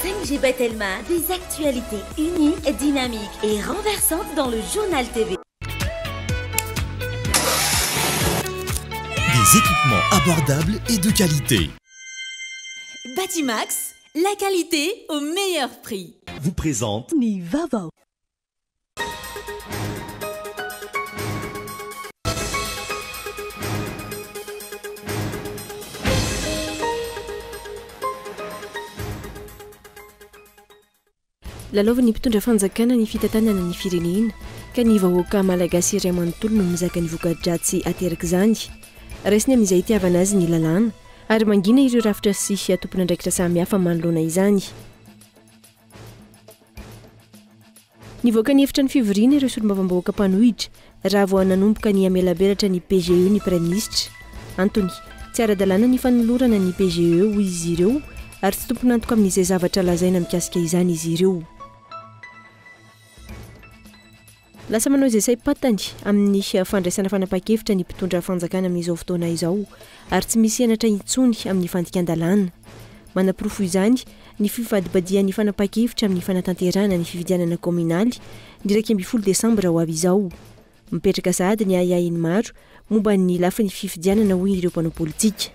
5G by Telma, des actualités uniques, dynamiques et renversantes dans le Journal TV. Des équipements abordables et de qualité. Batimax, la qualité au meilleur prix. Vous présente Ny vaovao. Lalaovin'ny mpitondra fanjakana ny fitantanana ny firenena ka ny vahoaka malagasy iray manontolo no mizaka ny voka-dratsy aterak'izany. Raisiny amin'izay itiavana azy ny lalàna ary mangina ireo rafitra sy tompon'andraikitra samihafa manoloana izany. Nivoaka ny efitrano fivoriana ireo solombavambahoaka mpanohitra raha vao nanomboka ny hamelabelatra ny PGE ny Praiminisitra. Antony, tsy ara-dalàna ny fanolorana ny PGE hoy izy ireo ary tsy tompon'antoka amin'izay zavatra lazaina mikasika izany izy ireo. Lasa manao izay saim-pantany amin'ny fandraisana fanapahan-kevitra ny mpitondra fanjakana amin'izao fotoana izao ary tsy misy henatra intsony amin'ny fandikan-dalàna. Manaporofo izany ny fivadibadihan'ny fanapahan-kevitra amin'ny fanatanterahana ny fifidianana kaominaly ny 11 desambra ho avy izao. Mipetraka sahady ny ahiahin'ny maro momba ny lafiny fifidianana hoy ireo mpanao politika.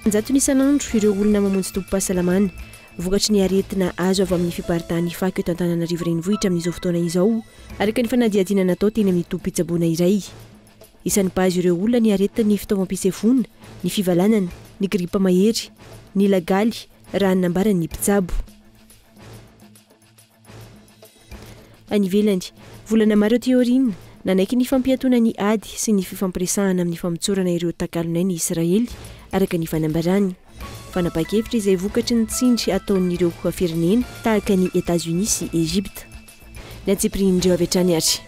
An-jatony isan'andro ireo olona mamonjy tobim-pahasalamana vokatry ny aretina azo avy amin'ny fiparitahan'ny fako eto Antananarivo Renivohitra amin'izao fotoana izao, araka ny fanadihadiana natao teny amin'ny tobim-pitsaboana iray. Isan'ny mpahazo ireo olona ny aretin'ny fitaovam-pisefoana, ny fivalanana, ny gripa mahery, ny lagaly, raha ny nambaran'ny mpitsabo. Any ivelany, volana maro aty aoriana, nanaiky ny fampiatoana ny ady sy ny fifampiresahana amin'ny famotsorana ireo takalon'aina i Israely, araka ny fanambarany. Fanapahan-kevitra izay vokatry ny tsindry ataon'ireo firenena tahaka an'i Etazonia sy Egypta. Ny antsipirihin'ireo avy hatrany ary.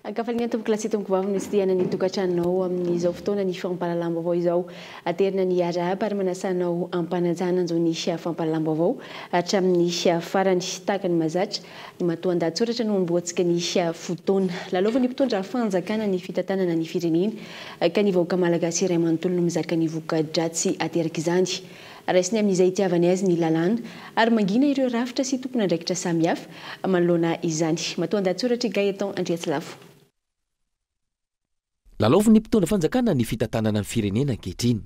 Ankafaliana tompoko lahy sy tompoko vavy no hitsidihana ny tokantranonao amin'izao fotoana ny fampahalalam-baovao izao. Aterina ny arahaba ary manasa anao am-panajana hanjo ny fampahalalam-baovao hatramin'ny farany. Tahaka ny mahazatra, Ny matoandahatsoratra no hanombohantsika ny fotoana. Lalaovin'ny mpitondra fanjakana ny fitantanana ny firenena ka ny vahoaka malagasy iray manontolo no mizaka ny voka-dratsy aterak'izany. Raisiny amin'izay itiavany azy ny lalàna ary mangina ireo rafitra sy tompon'andraikitra samihafa manoloana izany. Matoandahatsoratr'i Gaëtan Andriatsilafo. Lalaovin'ny mpitondra fanjakana ny fitantanana ny firenena ankehitriny.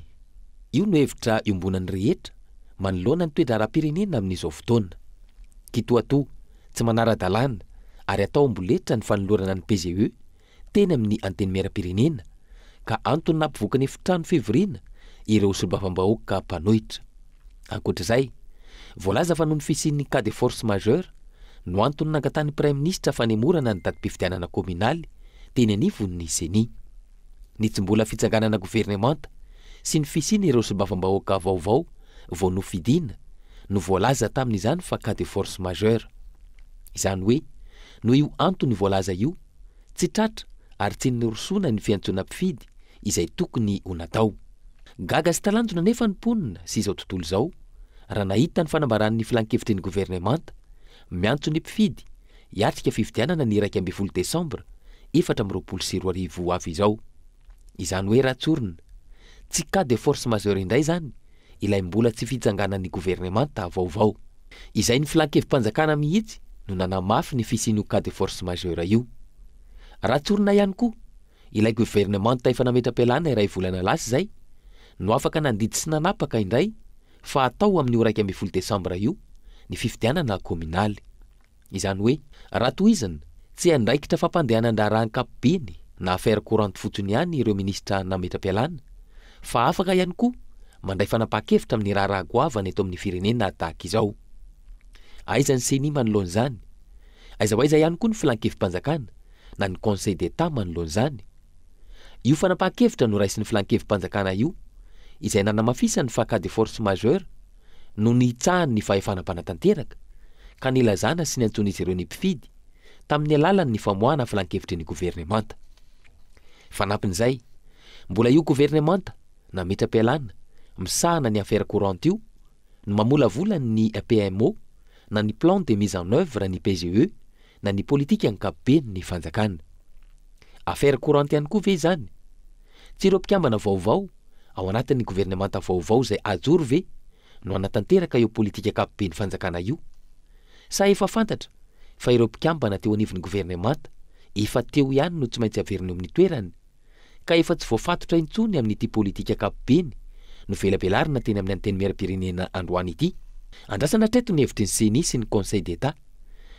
Io no hevitra iombonan'ny rehetra manoloana ny toe-draharaham-pirenena amin'izao fotoana. Kitoatoa, tsy manara-dalàna ary atao amboletra ny fanolorana ny PGE teny amin'ny Antenimierampirenena ka antony nampivoaka ny efitrano fivoriana ireo solombavambahoaka mpanohitra. Ankoatra izay, voalaza fa noho ny fisian'ny cas de force majeure no antony nangatahan'ny Praiminisitra fanemorana ny datim-pifidianana kaominaly teny anivon'ny Ceni. Ny tsy mbola fitsanganana governemanta sy ny fisian'ireo solombavambahoaka vaovao vao nofidina no voalaza tamin'izany fa cas de force majeure. Izany hoe, noho io antony voalaza io, tsy tratra ary tsy nirosoana ny fiantsoana mpifidy izay tokony ho natao. Gaga sy talanjona anefa ny mponina sy izao tontolo izao raha nahita ny fanambaran'ny filankevitry ny governemanta miantso ny mpifidy hiatrika fifidianana ny 11 desambra 2024 ho avy izao. Izany hoe raha tsorina, tsy cas de force majeure indray izany ilay mbola tsy fitsanganan'ny governemanta vaovao. Izay ny filankevi-panjakana mihitsy no nanamafy ny fisian'io cas de force majeure io. Raha tsorina ihany koa, Ilay governemanta efa nametra-pialana iray volana lasa izay no afaka nandidy sy nanapaka indray fa hatao amin'io 11 desambra io ny fifidianana kaominaly. Izany hoe, raha tohizana, tsy andraikitra fampandehanan-draharaha ankapobeny na affaire courante fotsiny ihany ireo minisitra nametra-pialana fa afaka ihany koa mandray fanapahan-kevitra amin'ny raharaha goavana eto amin'ny firenena tahaka izao. Aiza ny Ceni manoloana izany? Aiza ho aiza ihany koa ny filankevi-panjakana? na ny Conseil d'Etat manoloana izany. Io fanapahan-kevitra noraisin'ny Filankevi-panjakana io, izay nanamafisany fa cas de force majeure no nihitsahany ny fahefana mpanatanteraka, ka nilazana sy niantsoan'izy ireo ny mpifidy tamin'ny alalan'ny famoahana filankevitry ny governemanta. Fanampin'izay, mbola io governemanta nametra-pialana misahana ny affaire courante io no mamolavola ny PMO na ny Plan de mise en oeuvre ny PGE na ny politika ankapobeny ny fanjakana. Affaire courante ihany koa ve izany? Tsy ireo mpikambana vaovao ao anatin'ny governemanta vaovao izay ajoro ve no hanatanteraka io politika ankapoben'ny fanjakana io? Sa efa fantatra fa ireo mpikambana teo anivon'ny governemanta efa teo ihany no tsy maintsy averina eo amin'ny toerany? Ka efa tsy voafatotra intsony amin'ity politika ankapobeny novelabelarina teny amin'ny Antenimierampirenena androany ity? Andrasana hatreto ny hevitry ny Ceni sy ny Conseil d'Etat.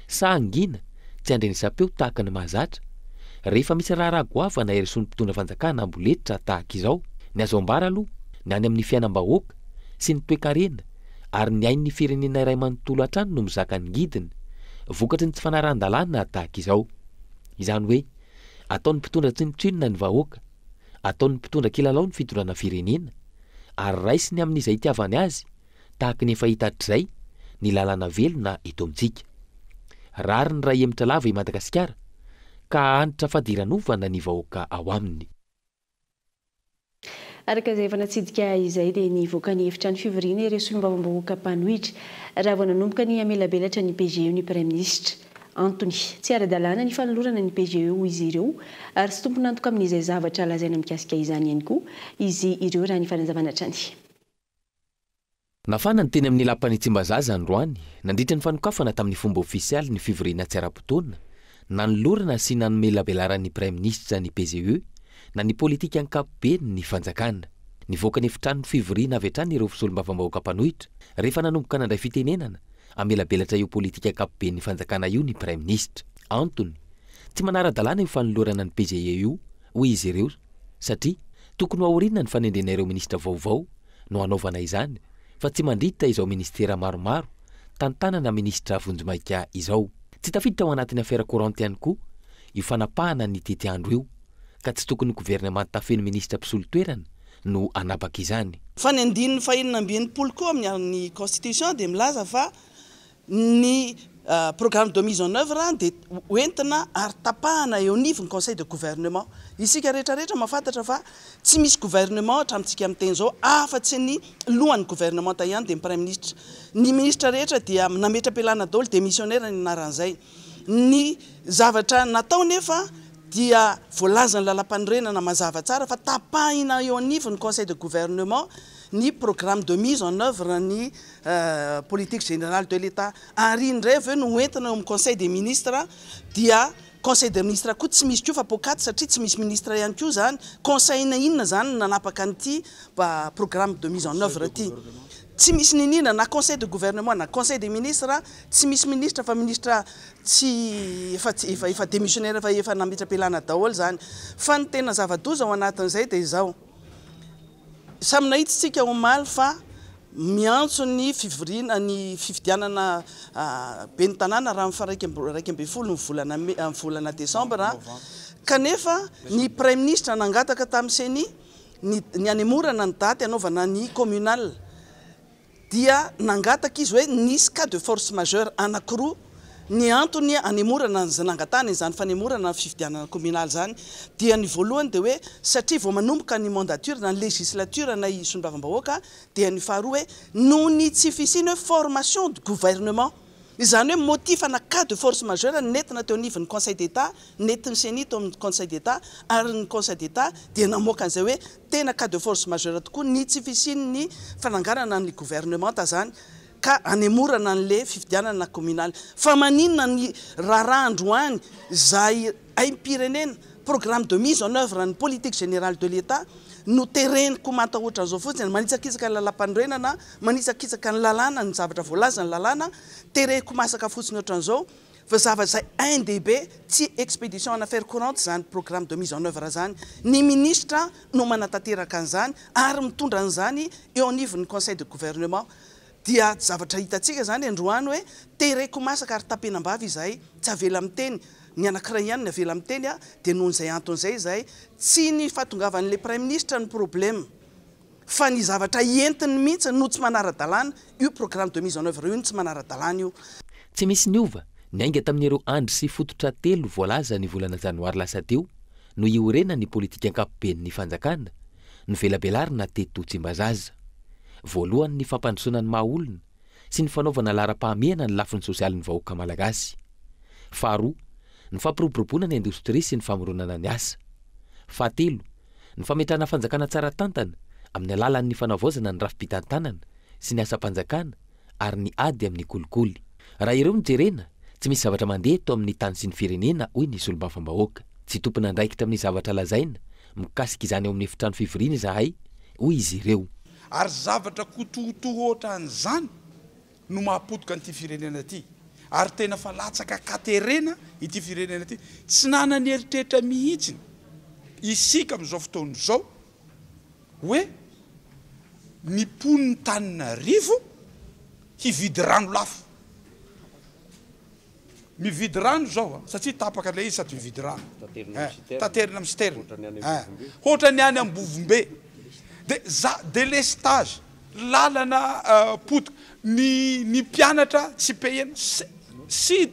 Sa hangina tsy handrenesam-peo tahaka ny mahazatra rehefa misy raharaha goavana irosoan'ny mpitondra fanjakana amboletra tahaka izao? Ny azo ambara aloha, ny any amin'ny fiainam-bahoaka sy ny toekarena ary ny ain'ny firenena iray manontolo hatrany no mizaka ny ngidiny vokatry ny tsy fanarahan-dalàna tahaka izao. Izany hoe, ataon'ny mpitondra tsinontsinona ny vahoaka, ataon'ny mpitondra kilalao ny fitondrana firenena ary raisiny amin'izay itiavany azy tahaka ny efa hita hatrizay ny lalàna velona eto amintsika. Rariny raha hihemotra lava i Madagasikara ka hahantra fadiranovana ny vahoaka ao aminy. Araka izay efa natsidika izay dia nivoaka ny efitrano fivoriana ireo solombavambahoaka mpanohitra raha vao nanomboka ny hamelabelatra ny PGE ny Praiminisitra. Antony, tsy ara-dalàna ny fanolorana ny PGE hoy izy ireo ary tsy tompon'antoka amin'izay zavatra lazaina mikasika izany ihany koa izy ireo raha ny fanazavana hatrany. Nafana ny teny amin'ny lapan'i Tsimbazaza androany, nandritra ny fanokafana tamin'ny fomba ofisialy ny fivoriana tsy ara-potoana, nanolorana sy namelabelaran'ny Praiminisitra ny PGE, na ny politika ankapobeny ny fanjakana. Nivoaka ny efitrano fivoriana avy hatrany ireo solombavambahoaka mpanohitra, rehefa nanomboka nandray fitenenana hamelabelatra io politika ankapoben'ny fanjakana io ny Praiminisitra. Antony, tsy manara-dalàna io fanolorana ny PGE io, hoy izy ireo, satria tokony ho aoriana ny fanendrena ireo minisitra vaovao no hanaovana izany fa tsy mandritra izao ministera maromaro tantanana minisitra vonjimaika izao. Tsy tafiditra ao anatin'ny affaire courante ihany koa io fanapahana ny tetiandro io ka tsy tokony governemanta feno minisitra mpisolo toerana no hanapaka izany. Fa ny andininy fahenina amby enimpolo koa amin'ny constitution dia milaza fa ny programme de mise en œuvre dia hoentina ary tapahana eo anivon'ny conseil de gouvernement. Isika rehetrarehetra mahafantatra fa tsy misy gouvernement hatramintsika miteny zao, afa-tsy ny lohan'ny gouvernement ihany, dia ny premier ministre. Ny ministre rehetra dia nametra-pialana daholo, démissionnaire ny anaran'izay. Ny zavatra natao nefa dia voalazan'ny lalam-panorenana mazava tsara fa tapahina eo anivon'ny conseil de gouvernement ny programme de mise en œuvre ny politique générale de l'État, ary indray avy eo no hoentina eo amin'ny conseil des ministres. Dia conseil des ministres koa tsy misy koa fa pokaty, satria tsy misy ministre ihany koa. Zany conseil na inona zany nanapaka an'ity programme de mise en œuvre ty? Tsy misy ninina, na conseil de gouvernement na conseil des ministres, tsy misy ministre, fa ministre tsy efa efa démissionnaire, fa efa nametra-pialana daholo zany. Fa ny tena zava-doza ao anatin'izay dia izao: samy nahita isika omaly fa miantso ny fivoriana ny fifidianana be ny tanàna raha ny 11 ny volana volana desambra, kanefa ny premier ministre nangataka tamin'ny CENI ny anemorana ny daty anaovana ny communal. Dia nangataka izy hoe nisy cas de force majeure anankiroa ny antony anemorana nangatahana izany fanemorana ny fifidianana communal zany. Dia ny voalohany dia hoe satria vao manomboka ny mandature na ny législature na solombavambahoaka. Dia ny faharoa hoe noho ny tsy fisiana hoe formation de gouvernement. Izany hoe motif ana cas de force majeure nentina teo anivon'ny conseil d'état, nentin'ny CENI teo amin'ny conseil d'état, ary ny conseil d'état dia namoaka an'izay hoe tena cas de force majeure tokoa ny tsy fisian'ny fananganana ny gouvernement zany, ka anemorana an'le fifidianana communal. Fa maninona ny raharaha androany zay aim-pirenena, programme de mise en œuvre ny politique générale de l'État, no tereniko manta ohatran'izao fotsiny, manitsakitsaka ny lalam-panorenana, manitsakitsaka ny lalàna, ny zavatra voalaza ny lalàna, tereko masaka fotsiny ohatran'izao? Fa zavatra zay ain-dehibe, tsy expédition en affaire courante zany programme de mise en œuvre zany. Ny ministre no manatanteraka an'izany ary mitondra an'izany eo anivon'ny conseil de gouvernement. Dia zavatra hitantsika zany androany hoe tereko masaka ary tapenam-bava izahay, tsy avela miteny, ny anankiray ihany ny avela miteny. A dia noho n'izay anton'izay zay, tsy ny fahatongavan'le premier ministre ny problème, fa ny zavatra entiny mihitsy no tsy manara-dalàna. Io programme de mise en œuvre io no tsy manara-dalàna io. Tsy misy niova, niainga tamin'ireo andry sy fototra telo voalaza ny volana janoary lasa teo no iorena ny politika ankapoben'ny fanjakana no velabelarina teto Tsimbazaza. Voalohany ny fampandrosoana ny maha olona sy ny fanaovana laharam-pahamehana ny lafiny sosialin'ny vahoaka malagasy. Faharoa, ny fampiroboroboana ny indostria sy ny famoronana ny asa. Fahatelo, ny fametrahana fanjakana tsara tantana amin'ny alalan'ny fanavaozana ny rafi-pitantanana sy ny asam-panjakana ary ny ady amin'ny kolikoly. Raha ireo no jerena, tsy misy zavatra mandeha eto amin'ny tany sy ny firenena, hoy ny solombavambahoaka. Tsy tompon'andraikitra amin'ny zavatra lazaina mikasika izany ao amin'ny efitrano fivoriana izahay, hoy izy ireo. Ary zavatra kotohotoho ohatran'izany no mahapotika an'ity firenena ity. Ary tena fa latsaka an-katerena ity firenena ity. Tsy nanana eritreritra mihitsy isika amin'izao fotoana izao hoe ny mponin'i Tananarivo hividy rano lafo. Mividy rano izao a, satria tapaka ilay izy sady mividy rano. Taterina amin'ny citerne. Hoatran'ny any Ambovombe. Dia za, délestage, lalana potika, ny ny mpianatra tsy payena, six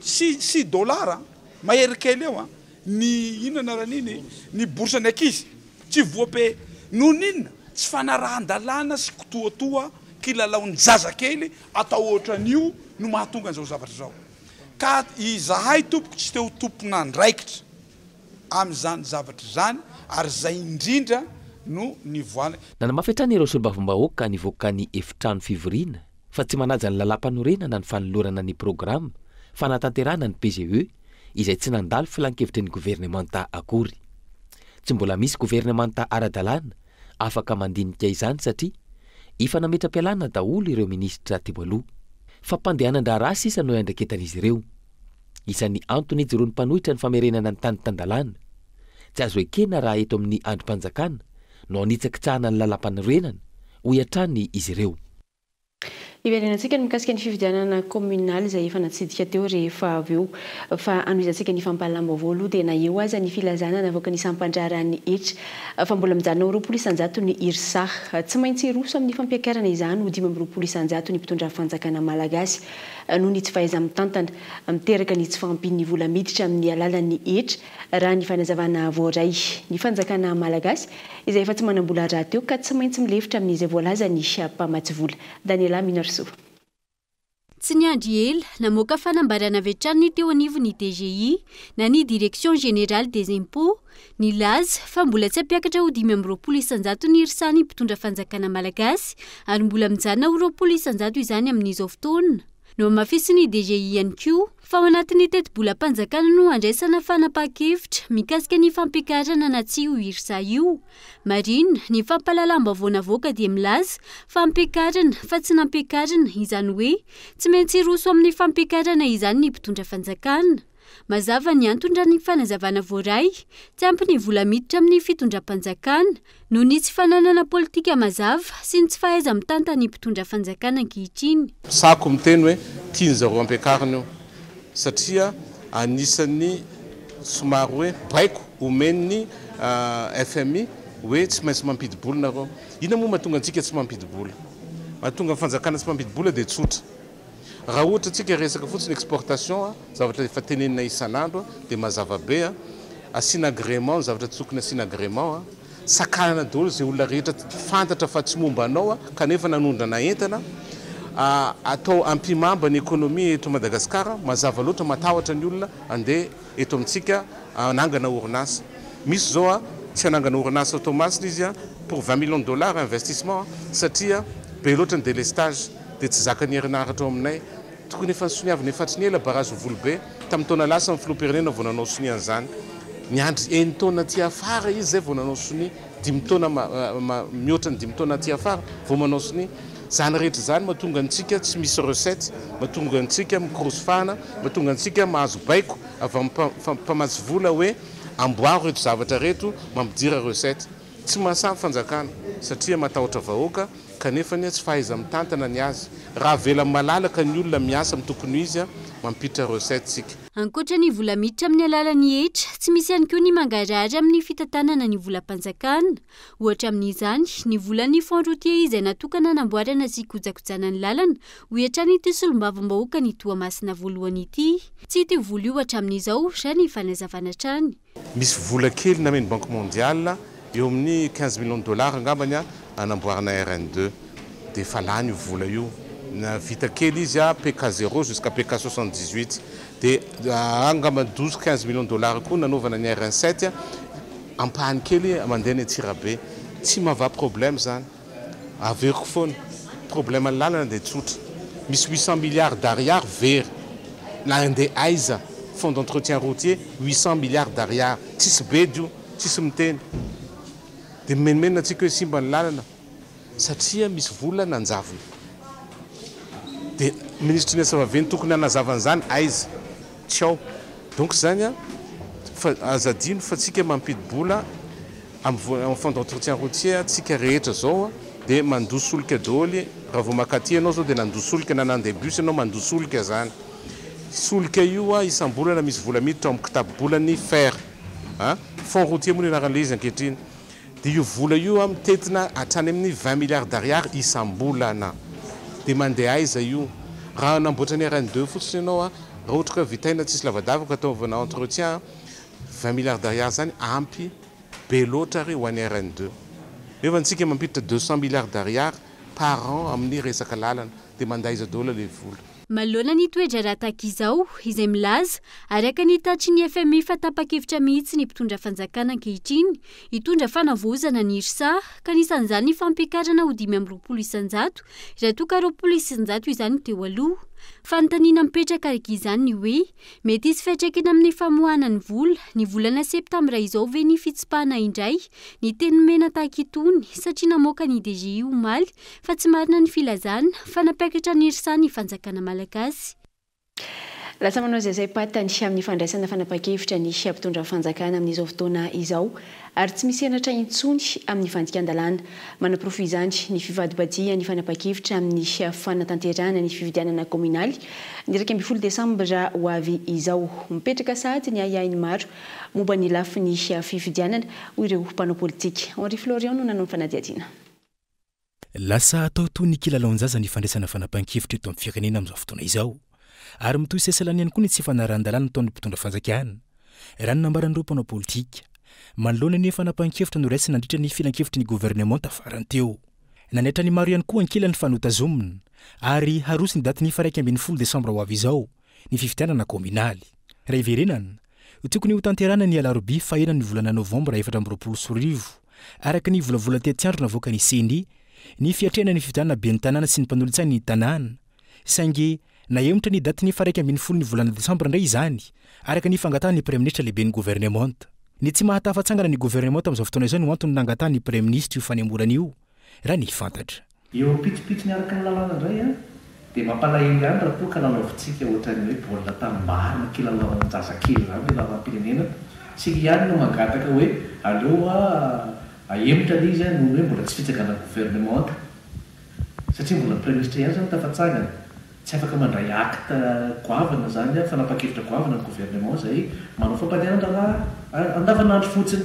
six six dollars mahery kely eo an, ny inona anaran'iny, ny bourse ny ankizy tsy voa-paye. Noho ny inona? Tsy fanarahan-dalàna sy kitoatoa kilalaon-jazakely atao ohatran'io no mahatonga an'izao zavatra izao. Ka izahay tompoko tsy te ho tompon'andraikitra amin'izany zavatra izany ary izay indrindra no nivoahana. Nanamafy hatrany ireo solombavambahoaka nivoaka ny efitrano fivoriana fa tsy manaja ny lalàmpanorenana ny fanolorana ny programa fanatanterahana ny PGE izay tsy nandalo filankevitry ny governemanta akory. Tsy mbola misy governemanta ara-dalàna afaka mandinika izany satria efa nametra-pialana daholo ireo minisitra teo aloha. Fampandehanan-draharaha sisa no iandraiketan'izy ireo. Isan'ny antony ijoroan'ny mpanohitra ny famerenana ny tany tan-dalàna. Tsy azo ekena raha eto amin'ny andrim-panjakana no hanitsakitsahana ny lalàmpanorenana, hoy hatrany izy ireo. Hiverenantsika ny mikasika ny fifidianana kaominaly izay efa natsidika teo rehefa avy eo. Fa hanohizantsika ny fampahalalam-baovao aloha dia na eo aza ny filazana navoakan'ny sampan-draharahan'ny hetra fa mbola mijanona ho 20% ny IRSA. Tsy maintsy hiroso amin'ny fampiakarana izany ho 25% ny mpitondra fanjakana malagasy noho ny tsy fahaiza-mitantana miteraka ny tsy fahampian'ny vola miditra amin'ny alalan'ny hetra raha ny fanazavana voaray. Ny fanjakana malagasy izay efa tsy manam-bola rahateo ka tsy maintsy milefitra amin'izay voalazan'ny mpamatsy vola. Daniela Minarsoa. Tsy niandry ela, namoaka fanambarana avy hatrany ny teo anivon'ny DGI na ny Direction Générale des Impôts, nilaza fa mbola tsy hampiakatra ho 25% ny IRSA ny mpitondra fanjakana malagasy ary mbola mijanona ho 20% izany amin'izao fotoana. Nohamafisin'ny DGI ihany koa fa ao anatin'ny tetibolam-panjakana no handraisana fanapahan-kevitra mikasika ny fampiakarana na tsia io IRSA io. Marihina, ny fampahalalam-baovao navoaka dia milaza fa ampiakarina fa tsy nampiakarina, izany hoe tsy maintsy hiroso amin'ny fampiakarana izany ny mpitondra fanjakana. Mazava ny antony raha ny fanazavana voaray, tsy ampy ny vola miditra amin'ny fitondram-panjakana, noho ny tsy fananana politika mazava sy ny tsy fahaiza-mitantan'ny mpitondra fanjakana ankehitriny. Sako miteny hoe tian'ny zareo ampiakarina io satria anisan'ny somary hoe baiko omen'ny FMI hoe tsy maintsy mampidi-bola nareo. Inona moa mahatonga antsika tsy mampidi-bola? Mahatonga ny fanjakana tsy mampidi-bola dia tsotra. Raha ohatra tsika resaka fotsiny exportation zavatra efa tenenina isan'andro dia mazava be a, asiana agrément ny zavatra tsy tokony asiana agrément a, sakanana daholo izay olona rehetra fantatra fa tsy momba anao kanefa nanondrana entana, atao ampihimamba ny économie eto Madagascar, mazava loatra matahotra ny olona andeha eto amintsika hanangana orinasa. Misy izao a, tsy hanangana orinasa ao Toamasina izy a, pour 20 millions de dollars investissement satria be loatra ny délestage. dia tsy zakan'ny herinaratra ao aminay. Tokony efa nisoniavina efa hatry ny ela barrage Volobe. Tamin'ny taona lasa ny filoham-pirenena vao nanao sonia an'izany. Niandry enin-taona aty afara izy izay vao nanao sonia. Dimy taona mihoatra ny dimy taona aty afara vao manao sonia. Izany rehetra izany mahatonga antsika tsy misy recette, mahatonga antsika mikorosy fahana, mahatonga antsika mahazo baiko avy amin'ny mpamatsy vola hoe amboaro ireto zavatra ireto mampidira recette. Tsy mahasahy ny fanjakana satria matahotra vahoaka kanefa anie tsy fahaiza-mitantana ny azy. Raha avela malalaka ny olona miasa amin'ny tokony ho izy mampiditra recette tsika. Ankoatra ny vola miditra amin'ny alalan'ny hetra, tsy misy ihany koa ny mangarahara amin'ny fitantanana ny volam-panjakana. Ohatra amin'izany, ny volan'ny fonds routier izay natokana hanamboarana sy hikojakojana ny lalana, hoy hatrany ity solombavambahoakan'i Toamasina voalohany ity. Tsy hita io vola io hatramin'izao, raha ny fanazavana hatrany. Misy vola kely namen'ny Banque Mondiale eo amin'ny quinze millions de dollars angambany hanamboarana RN deux. dia efa lany io vola io. Na vita kely izy a, PK zéro jusqu'à PK 78. Dia angamba 12, 15 millions dollars koa nanaovana ny RN 7, ampahany kely mandeha any Antsirabe. Tsy mahavaha problème zany. Averiko foana, problème ny lalana dia tsotra. Misy 800 milliards d'ariary very. Na andeha aiza? Fonds d'entretien routier 800 milliards d'ariary. Tsisy bedy io, tsisy miteny. Dia mimenomenona antsika hoe simba ny lalana satria misy vola nanjavona. Dia minisitry ny asa vaventy tokony hanazava an'izany aiza? Tsy ao. Donc zany an, fa aza adino fa tsika mampidi-bola amin'ny fonds d'entretien routier tsika rehetra zao dia mandoa solika daholo, raha vao makaty ianao zao dia nandoa solika na nandeha bus ianao mandoa solika zany. Solika io isam-bolana misy vola miditra ao amin'ny kitapo-bolan'ny fer a, fonds routier moa ny anaran'ilay izy ankehitriny. Dia io vola io mitentina hatrany amin'ny 20 milliards d'ariary isam-bolana. Dia mandeha aiza io? Raha namboatra ny RN2 fotsiny ianao, raha ohatra ka vitaina tsisy lavadavaka ataovana entretien, 20 milliards d'ariary zany ampy be loatra ary ho an'ny RN2. Nefa antsika mampiditra 200 milliards d'ariary par an amin'ny resaka lalana, dia mandeha aiza daholo ilay vola? Manoloana ny toe-draharaha tahaka izao, izay milaza, araka ny tatitry ny FMI fa tapa-kevitra mihitsy ny mpitondra fanjakana ankehitriny hitondra fanavaozana ny IRSA, ka anisan'izany ny fampiakarana ho 25% raha toa ka 20% izany teo aloha. Fanontaniana mipetraka araka izany ny hoe, mety hisy fiantraikany amin'ny famoahana ny vola ny volana septambra izao ve ny fitsipahana indray ny teny mena tahaka itony satria namoaka ny DGI omaly fa tsy marina ny filazana fa nampiakatra ny IRSA ny fanjakana malagasy. Lasa manao izay saim-patany amin'ny fandraisana fanapahan-kevitra ny mpitondra fanjakana amin'izao fotoana izao ary tsy misy henatra intsony amin'ny fandikan-dalàna. Manaporofo izany ny fivadibadihan'ny fanapahan-kevitra amin'ny fanatanterahana ny fifidianana kaominaly ny 11 desambra ho avy izao. Mipetraka sahady ny ahiahin'ny maro momba ny lafiny fifidianana, hoy ireo mpanao politika. Henri Florian no nanao ny fanadihadiana. Lasa atao toy ny kilalaon-jaza ny fandraisana fanapahan-kevitra eto amin'ny firenena amin'izao fotoana izao. Ary mitohy sesilany ihany koa ny tsy fanarahan-dalàna ataon'ny mpitondra fanjakana, raha ny nambaran'ireo mpanao politika, manoloana ny fanapahan-kevitra noraisina nandritra ny filankevitry ny governemanta farany teo. Nanaitra ny maro ihany koa ankilany fa notazomina ary haroso ny datin'ny faha 11 desambra ho avy izao ny fifidianana kaominaly. Raha hiverenana, Tokony hotanterahina ny alarobia fahenina ny volana novambra 2024, araka ny volavola tetiandro navoakan'ny Ceni, ny fiatrehana ny fifidianana ben'ny tanàna sy ny mpanolotsain'ny tanàna. Saingy nahemotra ny datin'ny faha 11 ny volana desambra indray izany, araka ny fangatahan'ny praiminisitra lehiben'ny governemanta. Ny tsy mahatafatsangana ny governemanta amin'izao fotoana izao no antony nangatahan'ny praiminisitra io fanemorana io, raha ny fantatra. Eo amin'ny pitsopitsony araka ny lalàna indray an, dia mampalahelo ihany raha toa ka lalaovintsika ohatran'ny hoe baolina tanimbary na kilalaon-jazakely izany ilay lalam-pirenena. Tsika ihany no mangataka hoe aleo ahemotra ilay izy noho ny hoe mbola tsy fitsanganan'ny governemanta. Satria mbola ny praiminisitra ihany izany no tafatsangana. Tsy afaka mandray acte goavana izany, fanapahan-kevitra goavana ny gouvernement izay manao fampandehanan-draharaha andavanandro fotsiny.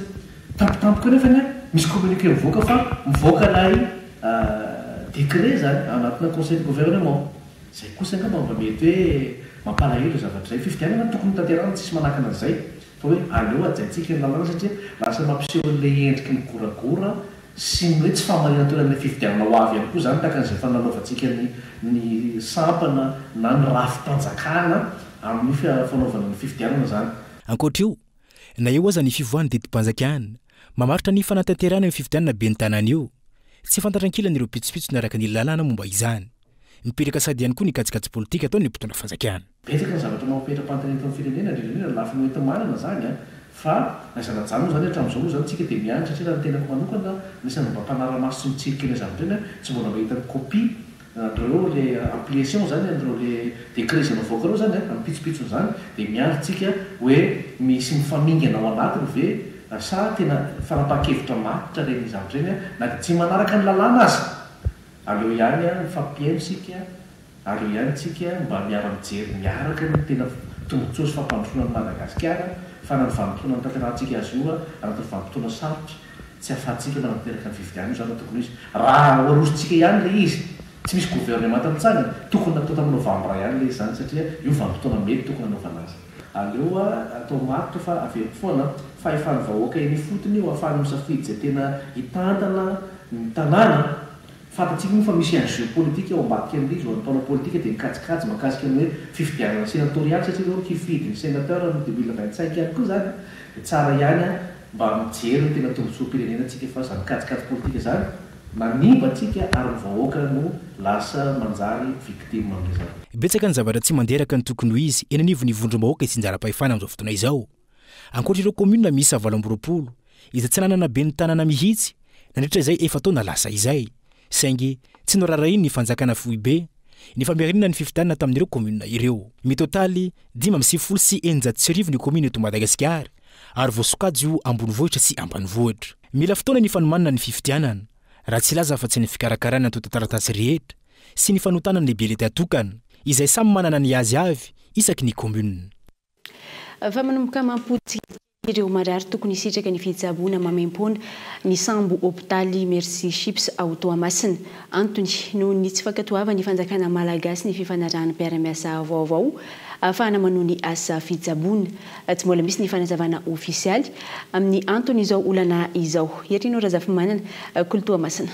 Tampotampoka eo nefany misy communiqué mivoaka fa mivoaka ilay décret izany anatina conseil de gouvernement. Izay kosa angamba mba mety hoe mampalahelo izay zavatra izay. Fifidianana tokony hotanterahina tsisy manakana an'izay fa hoe aleo hajaintsika ny lalàna satria lasa mampiseho an'ilay endriky ny goragora sy ny hoe tsy fahamarinan-toeran'ilay fifidianana ho avy ihany koa izany tahaka an'izay efa nanaovantsika ny ny sampana na ny rafi-panjakana amin'ny fanaovana ny fifidianana izany. Ankoatra io, na eo aza ny fivoahan'ny didim-panjakana mamaritra ny fanatanterahana io fifidianana ben'ny tanàna io, tsy fantatra ankilany ireo pitsopitsony araka ny lalàna momba izany. Mipetraka sady ihany koa ny kajikajy politika ataon'ny mpitondra fanjakana. Betsaka ny zavatra mampipetra-panontaniana eto amin'ny firenena, indrindra indrindra ny lafiny hoenti-manana izany an! Fa na aiza na ajanona izany hatramin'izao moa izany tsika dia miandry satria raha ny tenako manokana anisan'ny mba mpanara-maso sy mitsirika ireny zavatra ireny an, tsy mbola mahita ny copie an'ireo le ampliation izany an'ireo le décret izay navoaka ireo izany an, amin'ny pitsopitsony izany dia miandry tsika hoe misy mifamingana ao anatiny ve sa tena fanapahan-kevitra matotra ireny zavatra ireny an, na dia tsy manaraka ny lalàna aza. Aleo ihany an mifampihaino isika Aleo ihany tsika mba miara mijery miaraka ny tena tombotsoa sy fampandrosoana an'i Madagasikara fa na ny vanim-potoana nitanterahantsika azy io anatin'ny vanim-potoana sarotra tsy ahafahantsika manatanteraka ny fifidianana io izany no tokony ho izy. Raha arosontsika ihany ilay izy, tsy misy governemanta mitsangana, tokony natao tamin'ny novambra ihany ilay izy izany satria io vanim-potoana mety tokony hanaovana azy. Aleo atao matotra fa averiko foana, fahefan'ny vahoaka eny ifotony io ahafahany misafidy izay tena hitantana ny tanàna. Fantatsika moa fa misy enjeu politique ao ambadika an'ilay izy ho an'ny mpanao politika dia mikajikajy mahakasika ny hoe fifidianana senatorialy satria ireo hifidy ny senateur amin'ny 2025 ihany koa izany dia tsara ihany mba mijery ny tena tombotsoam-pirenena tsika fa izany kajikajy politika izany manimba antsika ary ny vahoaka no lasa manjary victime amin'izany. Betsaka ny zavatra tsy mandeha araka ny tokony ho izy eny anivon'ny vondrom-bahoaka itsinjaram-pahefana amin'izao fotoana izao. Ankoatra ireo kaominina miisa 28 izay tsy nanana ben'ny tanàna mihitsy nandritra izay efa-taona lasa izay, saingy tsy noraharahian'ny fanjakana foibe ny famerenana ny fifidianana tamin'ireo kaominina ireo. Mitotaly 1695 ny kaominina eto Madagasikara ary voasokajy ho ambonivohitra sy ambanivohitra. Mila fotoana ny fanomanana ny fifidianana, raha tsy hilaza afa-tsy ny fikarakarana ny antontan-taratasy rehetra sy ny fanotana ny bileta tokana, izay samy manana ny azy avy isaky ny kaominina. Fa manomboka mampody ireo marary tokony hisitraka ny fitsaboana maimaimpoana ny sambo hopitaly Mercy Ships ao Toamasina. Antony, noho ny tsy fankatoavan'ny fanjakana malagasy ny fifanarahana mpiara-miasa vaovao ahafahana manohy ny asa fitsaboana. Tsy mbola misy ny fanazavana ofisialy amin'ny anton'izao olana izao. Herino Razafimanana, Kolo Toamasina.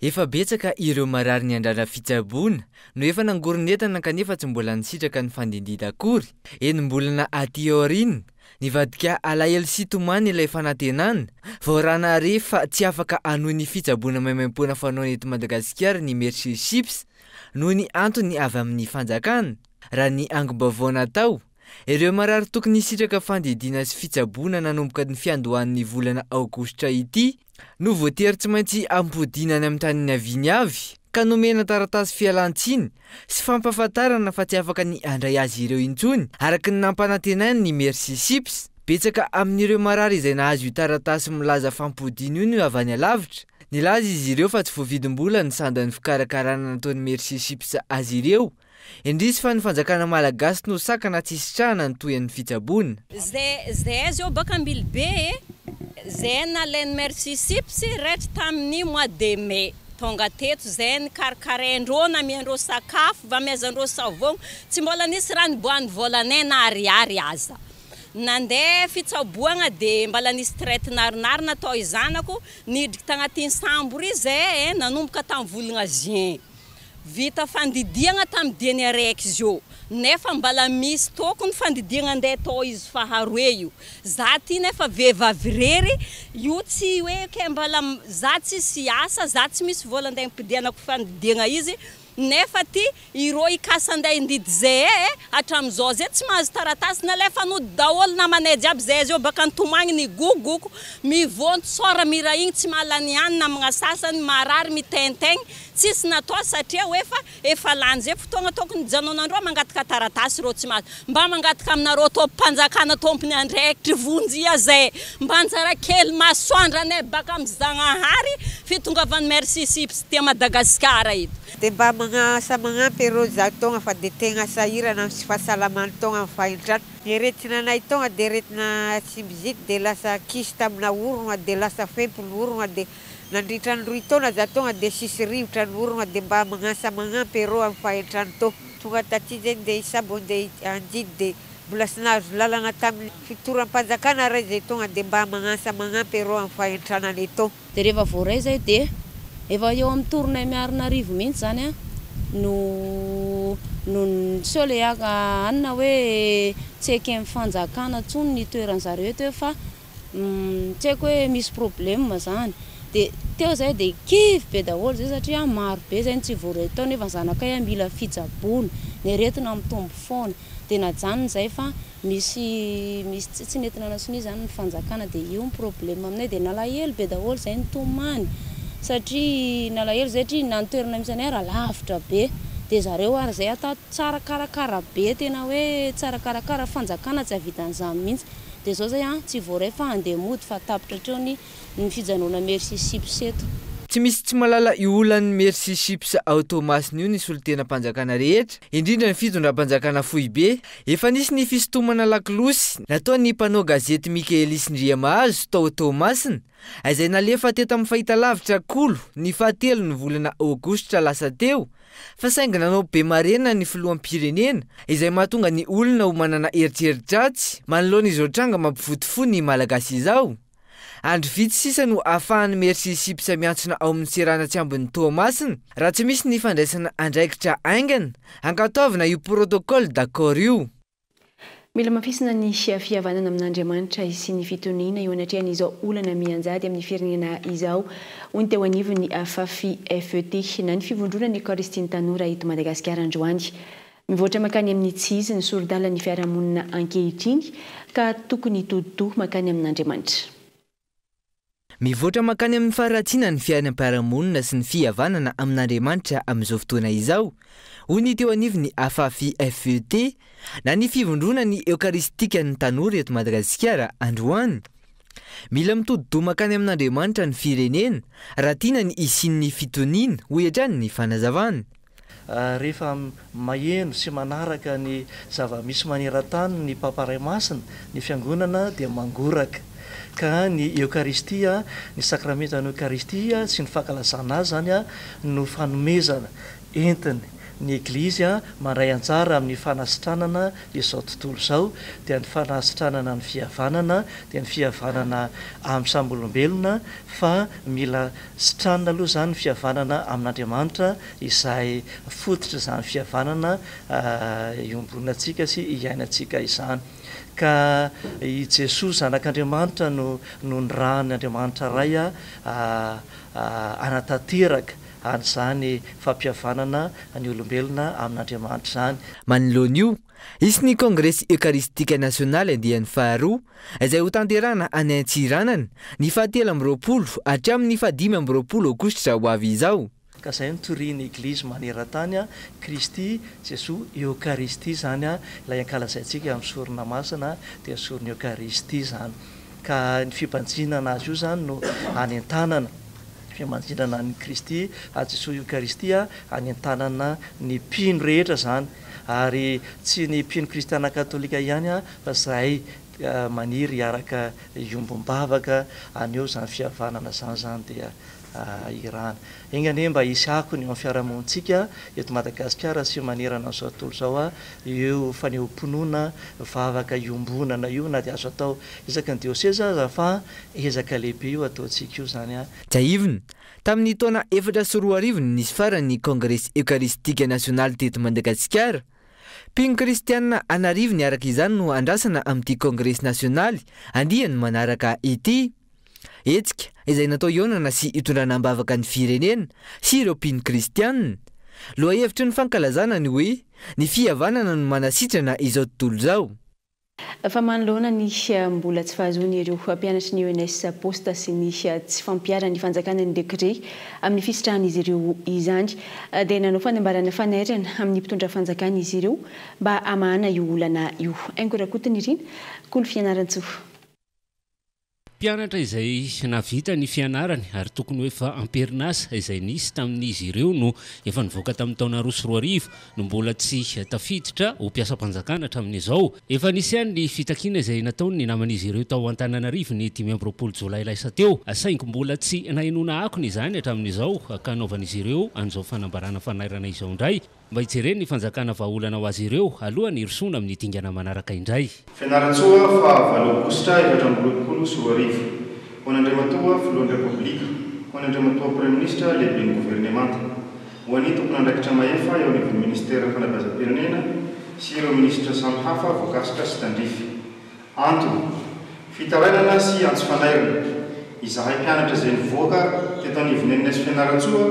Efa betsaka ireo marary niandrandra fitsaboana no efa nangoron'entana kanefa tsy mbola nisitraka ny fandidiana akory. Enim-bolana aty aoriana, nivadika alahelo sy tomany ilay fanantenana, vao raha nahare fa tsy afaka hanohy ny fitsaboana maimaimpoana fanaony eto Madagasikara ny Mercy Ships noho ny antony avy amin'ny fanjakana. Raha ny angom-baovao natao, ireo marary tokony hisitraka fandidiana sy fitsaboana nanomboka ny fiandohan'ny volana aogositra ity no voatery tsy maintsy ampodiana any amin'ny tany niaviany avy ka nomena taratasy fialan-tsiny sy fampahafantarana fa tsy afaka ny handray azy ireo intsony araka ny nampanantenainy ny Mercy Ships. Betsaka amin'ireo marary izay nahazo io taratasy milaza fampodiana io no avy any alavitra. Nilaza izy ireo fa tsy voavidim-bola ny sandan'ny fikarakarana nataon'ny Mercy Ships azy ireo. Indrisy fa ny fanjakana malagasy no sakana tsy hisitrahana ny tohin'ny fitsaboana. Zay zay zao baka Ambilobe e, zay nalain'i Merci Sips raitra tamin'ny mois de mai tonga teto zay nikarakaraindreo namiandreo sakafo vamiazandreo savogno tsy mbola nisy raha niboahan'ny volanay na ariary aza. Nandeha fitsaboagna de mbala nisy traite narinary natao i zanako nidriky tagnatin'ny sambo ry zay e nanomboka tamin'ny volagna juin. Vita fandidiagna tamy dieny araiky izy io, nefa mbala misy tokony fandidiagna andeha atao izy faharoe io. Za ty nefa vehivavy irery, io tsy hoe ke mbala za tsisy asa, za tsy misy vola andeha ampidianako fandidiagna izy, nefa ty ireo hikasa andeha hindidy zay e, hatramizao zay tsy mahazo taratasy, nalefa nody daholo namanay jiaby zay zao baka nitomagny nigogoko, mivonto sora mira igny tsy mahalany hanina namagna sasany, marary mitaintaigny. Tsisy natao satria hoe fa efa lany zay fotoagna tokony hijanonandreo mangataka taratasy reo tsy mahazo mba mangataka aminareo tompom-panjakana tompony andraikitry vonjia zay mba anjara kely masoandro anay baka am Zagnahary fitongavan'i Merci Sips tia Madagascar eto. De mba magnasa magnampy ireo za togna fa de tegna sahirana am tsy fahasalamany togna am fahintrana. Ny aretina anay togna de aretina tsimbizity de lasa kyste amina orogna de lasa fempy ny orogna de Nandritra ny roy taona za tonga de sisy rivotra ny orogna de mba magnasa magnampy arô am fahentrano tô. Tonga taty zegny de hisabo ande handidy de mbola sy nahazo lalagna tamin fitoram-panjakana ray zay tonga de mba magnasa magnampy arô am fahentrana anay tô. De rehefa voaray zay de efa eo amin'ny tournay Miarinarivo mihitsy zany an no no niseho le anona hoe tsy eken'ny fanjakana tsony ny toeran'zareo eto hoe fa Tsy haiko hoe misy problème zany. De teo zay de kivy be daholo zay satria maro be zay ny tsy voaray tao nefa ny zanakay mila fitsaboana, ny aretina mitombo foana. De najanona zay fa misy misy tsy nety nanasonia zany ny fanjakana de io ny problème aminay de nalahelo be daholo zay nitomany satria nalahelo zay satria na ny toerana misy anay ara lavitra be de zareo ary zay ata tsara karakara be tena hoe tsara karakara fanjakana tsy hahavita an'izany mihitsy. Dia zao zay an, tsy voaray fa handeha mody fa tapitra hatreo ny ny fijanona Merci Chips eto. Tsy misy tsy mahalala io olan'ny Merci Chips ao Toamasina io ny solontenam-panjakana rehetra, indrindra ny fitondram-panjakana foibe. Efa nisy ny fisintomana lakolosy nataon'ny mpanao gazety Mickaëlis Ndriamahazo tao Toamasina, izay nalefa teto amin'ny fahitalavitra Kolo ny fahatelon'ny volana aogositra lasa teo, fa saingy nanao be marena ny filoham-pirenena, izay mahatonga ny olona ho manana eritreri-dratsy manoloana izao tranga mampivoty fo ny Malagasy izao. Andro vitsy sisa no ahafahan'ny Merci Ships miantsona ao amin'ny seranan-tsambon'i Toamasina raha tsy misy ny fandraisana andraikitra haingana hankatoavina io protocole d'accord io. Mila hamafisina ny fihavanana amin'Andriamanitra sy ny fitoniana eo anatrehan'izao olana mianjady amin'ny firenena izao, hoy ny teo anivon'ny Afafi FET na ny Fivondronan'ny Eokaristia ny Tanora eto Madagasikara androany. Mivoatra mankany amin'ny tsy izy ny sori-dalan'ny fiarahamonina ankehitriny ka tokony hitodi-doha mankany amin'Andriamanitra. Mivoatra mankany amin'ny faharatsiana ny fiainam-piarahamonina sy ny fihavanana amin'Andriamanitra amin'izao fotoana izao, hoy ny teo anivon'ny Afafi FET, na ny Fivondronan'ny Eokaristikan'ny Tanora eto Madagasikara, androany. Mila mitodi-doha mankany amin'Andriamanitra ny firenena raha tiana ny hisian'ny fitoniana, hoy hatrany ny fanazavana. Rehefa maheno sy manaraka ny zava-misy maneran-tany ny Papa Ray Masina, ny Fiangonana dia mangoraka. Ka ny Eokaristia, ny sakramentan'ny Eokaristia sy ny fankalazana azy izany no fanomezana entiny ny Eglizy mandray anjara amin'ny fanasitranana izao tontolo izao, dia ny fanasitranana ny fihavanana, dia ny fihavanana amin'ny samy olombelona, fa mila Sitranina aloha izany ny fihavanana amin'Andriamanitra izay fototr'izany fihavanana iombonantsika sy iainantsika izany. Ka i Jesoa Zanak'Andriamanitra no no nirahan'ny Andriamanitra Ray hanatanteraka an'izany fampihavanana ny olombelona amin'Andriamanitra izany. Manoloana io, Hisy ny Kongresy Eucharistique Nasionaly andiany faharoa, izay hotanterahana any Antsiranana, ny fahatelo amby 20 hatramin'ny fahadimy amby 20 aogositra ho avy izao. Ka izay no torian'ny Eglizy maneran-tany, Kristy, Jesoa, Eokaristia izany, ilay ankalazaintsika amin'ny sorona masina dia ny soron'ny Eokaristia izany. Ka ny fibanjinana azy io izany no anentanana, fibanjinana an'i Kristy, an'i Jesoa Eokaristia, anentanana ny mpino rehetra izany. Ary tsy ny mpino kristiana katolika ihany fa zahay maniry hiaraka hiombom-bavaka haneho izany fihavanana izany izany dia irana. Enga anie mba hisy akony eo amin'ny fiarahamonintsika eto Madagasikara sy manerana an'izao tontolo izao io fanehoam-pinoana vavaka iombonana io na dia azo atao isaky ny diosezy aza fa ezaka lehibe io ataontsika io izany. Tsiahivina, Tamin'ny taona 2004 no nisy farany ny Kongresy Eokaristika Nasionaly teto Madagasikara. Mpino kristianina an'arivony araka izany no andrasana amin'ity Kongresy Nasionaly andiany manaraka ity. Hetsika izay natao hihaonana sy hitondrana am-bavaka ny firenena sy ireo mpino kristianina. Lohahevitry ny fankalazana ny hoe Ny fihavanana no manasitrana izao tontolo izao. Fa manoloana ny mbola tsy fahazoan'ireo mpianatry ny ENS poste sy ny tsy fampiharan'ny fanjakana ny décret amin'ny fisitrahan'izy ireo izany dia nanao fanambarana fanairana amin'ny mpitondra fanjakana izy ireo mba hamahana io olana io. Haingo Rakotonirina, Kolo Fianarantsoa. Mpianatra izay nahavita ny fianarany ary tokony ho efa am-perinasa izay nisy tamin'izy ireo no efa nivoaka tamin'ny taona 2002 no mbola tsy tafiditra ho mpiasam-panjakana hatramin'izao. Efa nisy ihany ny fitakiana izay nataon'ny naman'izy ireo tao Antananarivo ny 25 jolay lasa teo saingy mbola tsy nahenoana akony izany hatramin'izao ka hanaovan'izy ireo an'izao fanambarana fanairana izao indray. Mba hijeren'ny fanjakana vahaolana ho azy ireo alohan'ny hirosoana amin'ny dingana manaraka indray. Fianarantsoa faha valo aogositra 2024. Ho an'Andriamatoa Filohan'ny Repoblika, ho an'Andriamatoa Praiminisitra Lehiben'ny Governemanta, ho an'ny tompon'andraikitra mahefa eo anivon'ny Minisiteran'ny Fanabeazam-pirenena sy ireo Minisitra samihafa voakasika sy tandrify. Antony, Fitarainana sy antso fanairana. Izahay mpianatra izay nivoaka teto anivon'ny ENS Fianarantsoa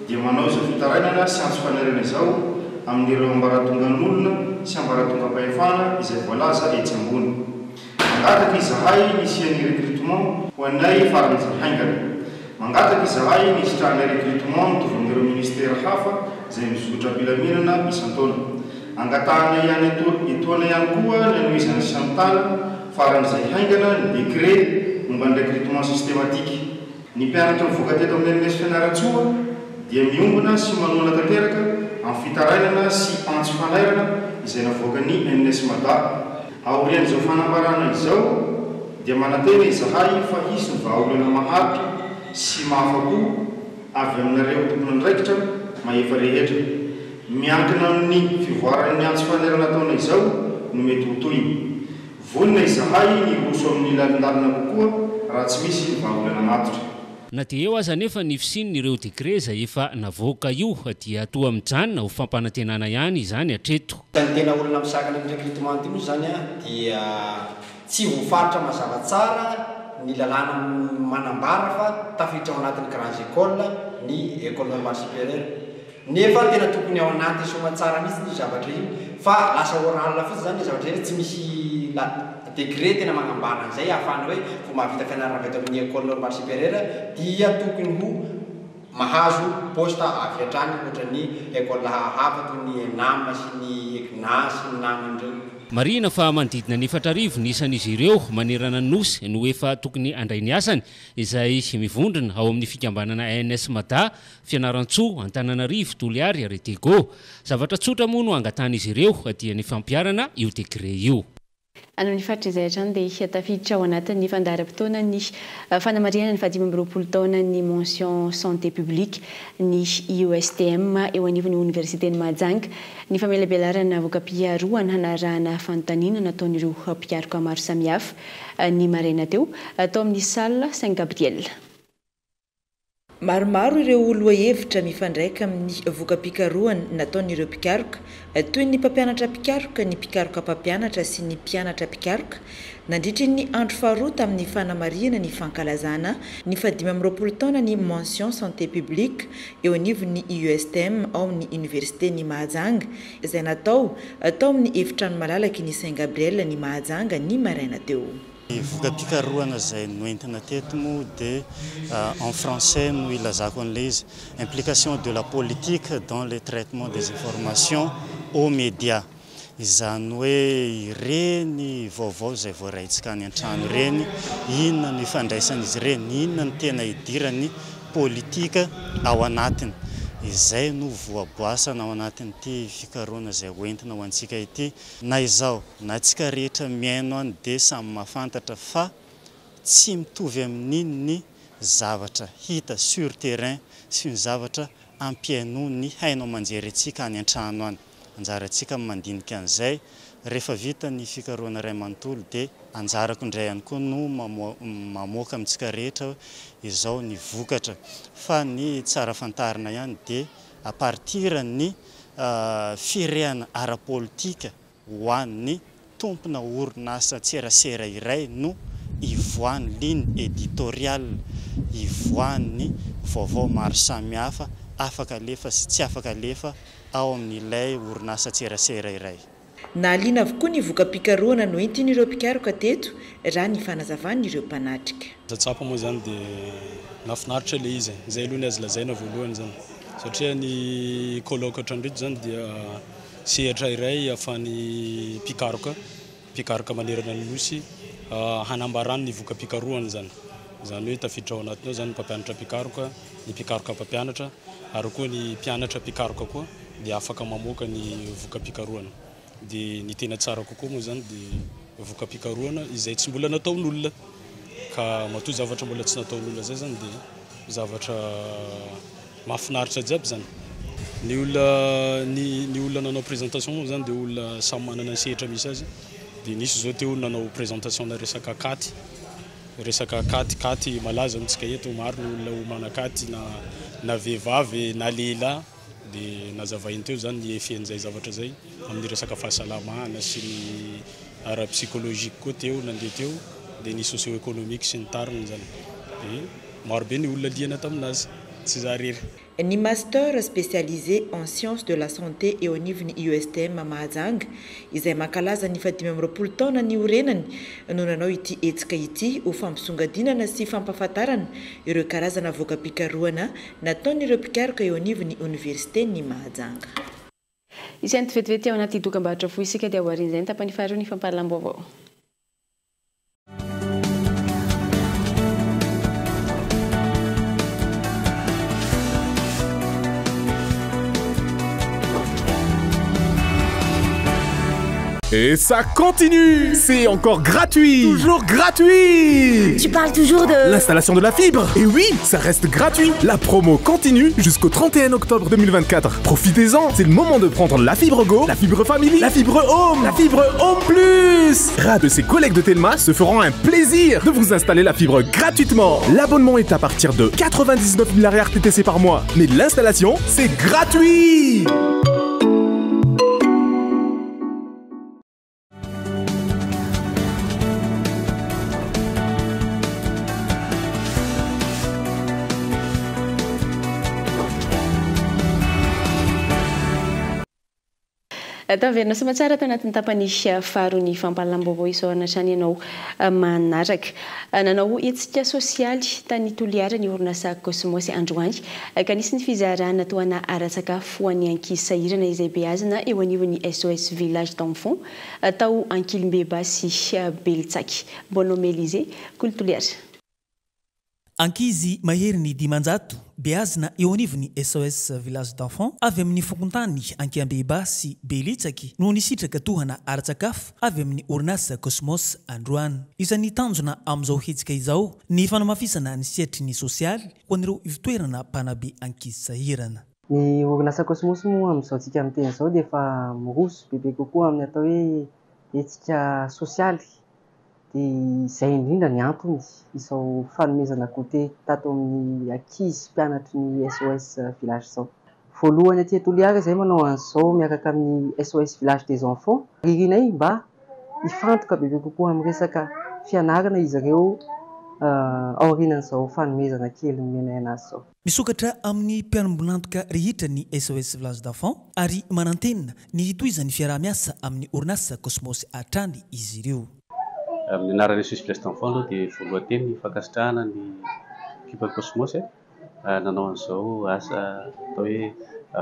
dia manao izao fitarainana sy antso fanairana izao amin'ireo ambaratongan'olona sy ambaratongam-pahefana izay voalaza etsy ambony. Mangataka izahay ny hisian'ny recrutement ho anay faran'izay haingana. Mangataka izahay ny hisitrahanay recrutement mitovy amin'ireo ministera hafa izay mizotra am-pilaminana isan-taona. Angatahanay ihany etoana ihany koa ny hanohizan'ny Chantal faran'izay haingana ny décret momba ny recrutement systématique. Ny mpianatra mivoaka teto amin'ny ENS Fianarantsoa dia miombona sy manohana tanteraka amin'ny fitarainana sy antso fanairana izay navoakan'ny ENS Mada. Aorian'izao fanambarana izao dia manantena izahay fa hisy ny vahaolana maharitra sy mahafa-po avy aminareo tompon'andraikitra mahefa rehetra. Miankina amin'ny fivoaran'ny antso fanairana ataonay izao no mety ho tohiny. Vonona izahay ny hiroso amin'ny lalindalina kokoa raha tsy misy ny vahaolana matotra. Na dia eo aza anefa ny fisian'ireo décret izay efa navoaka io dia toa mijanona ho fampanantenana ihany izany hatreto. Ny tena olana misakana ny recrutement ity moa izany dia tsy voafaritra mazava tsara ny lalàna manambara fa tafiditra ao anatin'ny grandes écoles ny école normale supérieure. Nefa tena tokony ao anaty soamantsara mihitsy io zavatra io fa lasa oral fotsiny zany le zavatra rehetra tsy misy la degré tena magnambara an'izay ahafahana hoe vao mahavita fianarana avy eto amin'ny école normale supérieure dia tokony ho mahazo poste avy hatrany ohatran'ny école hafa toy ny ENAM sy ny ECNA sy ny namany ireo. Marihina fa manodidina ny 4000 ny isan'izy ireo manerana ny Nosy no efa tokony handray ny asany izay mivondrona ao amin'ny fikambanana ANS Mada Fianarantsoa, Antananarivo, Toliary ary Diego. Zavatra tsotra moa no angatahan'izy ireo dia ny fampiharana io décret io. Any amin'ny faritra izay hatrany dia tafiditra ao anatin'ny fandaharam-potoana ny fanamarihana ny faha-25 taonan'ny mention santé publique ny IESTM eo anivon'ny oniversiten'i Mahajanga. Ny famelabelarana voka-piarohana hanarahana fanontaniana nataon'ireo mpikaroka maro samihafa ny maraina teo tao amin'ny salle Saint Gabriel. Maromaro ireo lohahevitra mifandraika amin'ny voka-pikarohana nataon'ireo mpikaroka, toy ny mpampianatra mpikaroka, ny mpikaroka mpampianatra sy ny mpianatra mpikaroka, nandritry ny andro faharoa tamin'ny fanamarihana ny fankalazana ny fahadimy amby roapolo taona ny mention santé publique eo anivon'ny IESTM ao amin'ny Université-n'i Mahajanga, izay natao tao amin'ny efitrano malalaky ny Saint Gabriel ny Mahajanga ny maraina teo. Ny voka-pikarohana izay noentina teto moa dia en français no ilazako an'ilay izy, implication de la politique dans le traitement des informations aux médias. Izany hoe ireny vaovao izay voaraintsika any an-trano ireny, inona no ifandraisan'izy ireny, inona no tena idiran'ny politika ao anatiny. Izay no voaboasana ao anatin'ity fikarohana izay hoentina ho antsika ity. Na izao na antsika rehetra mihaino any dia samy mahafantatra fa tsy mitovy amin'iny ny zavatra hita sur terrain sy ny zavatra ampihainoan'ny haino aman-jery antsika any an-trano any. Anjarantsika ny mandinika an'izay. Rehefa vita ny fikarohana iray manontolo dia anjarako indray ihany koa no mamoaka amintsika rehetra hoe izao ny vokatra. Fa ny tsara fantarina ihany dia à partir ny firehana ara-politika ho an'ny tompona orinasan-tserasera iray no ivoahan'ny ligne éditoriale, ivoahan'ny vaovao maro samihafa afaka alefa sy tsy afaka alefa ao amin'ilay orinasan-tserasera iray. Nahaliana avokoa ny voka-pikarohana noentin'ireo mpikaroka teto, raha ny fanazavan'ireo mpanatrika. Tsapa moa zany dia nahafinaritra ilay izy, izay aloha ny azo lazaina voalohany zany, satria ny colloque ohatran'ireto zany dia sehatra iray ahafahan'ny mpikaroka, mpikaroka manerana ny Nosy hanambarany ny voka-pikarohany zany. Izany hoe tafiditra ao anatiny ao zany ny mpampianatra mpikaroka, ny mpikaroka mpampianatra ary koa ny mpianatra mpikaroka koa dia afaka mamoaka ny voka-pikarohana. Dia ny tena tsara kokoa moa zany dia voka-pikarohana izay tsy mbola nataon'olona, ka matoa zavatra mbola tsy nataon'olona zay zany dia zavatra mahafinaritra jiaby zany. Ny olona ny ny olona nanao présentation moa zany dia olona samy manana ny sehatra misy azy, dia nisy zao teo nanao présentation na resaka katy, resaka katy, katy malaza amintsika eto, maro ny olona homana katy na na vehivavy na lehilahy, dia nazavainy teo zany ny effet-n'izay zavatra zay amin'ny resaka fahasalamana sy ny ara-psychologique koa teo nandeha teo, dia ny socio-économique sy ny tariny zany, dia maro be ny olona liana taminazy, tsy za rery. Ny Master spécialisé en sciences de la santé eo anivon'ny IESTM Mahajanga, izay mankalaza ny fahadimy amby roapolo taona niorenany, no nanao ity hetsika ity ho fampisongadinana sy fampahafantarana ireo karazana voka-pikarohana nataon'ireo mpikaroka eo anivon'ny oniversiten'i Mahajanga. Isan'ny vetivety ao anaty dokam-barotra fohy isika dia aorian'izay ny tapany faharoa ny fampahalalam-baovao. Et ça continue C'est encore gratuit Toujours gratuit Tu parles toujours de... L'installation de la fibre Et oui, ça reste gratuit La promo continue jusqu'au 31 octobre 2024. Profitez-en, c'est le moment de prendre la fibre Go, la fibre Family, la fibre Home, la fibre Home Plus Rad de ses collègues de Telma se feront un plaisir de vous installer la fibre gratuitement. L'abonnement est à partir de 99 000 RTTC par mois. Mais l'installation, c'est gratuit Taverina soamatsara tao anatin'ny tapany faharoa ny fampahalalam-baovao isaorana hatrany ianao manaraka. Nanao hetsika sosialy tany Toliara ny orinasa Cosmos androany ka nisy ny fizarana tohana ara-tsakafo ho an'ny ankizy sahirana izay beazina eo anivon'ny SOS Village d'Enfants tao Ankilimbeba sy Belitsaky. Bonhomme Elysée, Kolo Toliara. Ankizy maherin'ny 500 beazina eo anivon'ny SOS Village d'Enfants avy amin'ny fokontany Ankiambeba sy Belitsaky no nisitraka tohana ara-tsakafo avy amin'ny orinasa Cosmos androany. Isan'ny tanjona amin'izao hetsika izao ny fanamafisana ny sehatry ny sosialy ho an'ireo ivontoerana mpanabe ankizy sahirana. Ny orinasa Cosmos moa amin'izao tsika miteny izao dia efa miroso bebe kokoa amin'ny atao hoe hetsika sosialy. Dia izay indrindra ny antony izao fanomezana goûter tato amin'ny ankizy mpianatry ny SOS Village izao. Voalohany aty Toliara izay manao an'izao miaraka amin'ny SOS Village des Enfants. Irinay mba hifantoka bebe kokoa amin'ny resaka fianarana izy ireo aorianan'izao fanomezana kely nomenay anazy izao. Misokatra amin'ny mpianambonantoka rehetra ny SOS Village d'Enfants ary manantena ny hitohizan'ny fiaraha-miasa amin'ny orinasa Cosmos hatrany izy ireo. Amin'ny anaran'ny SOS Village d'Enfants aloha dia voalohan-teny ny fankasitrahana ny ekipan'ny Cosmos nanao an'izao asa atao hoe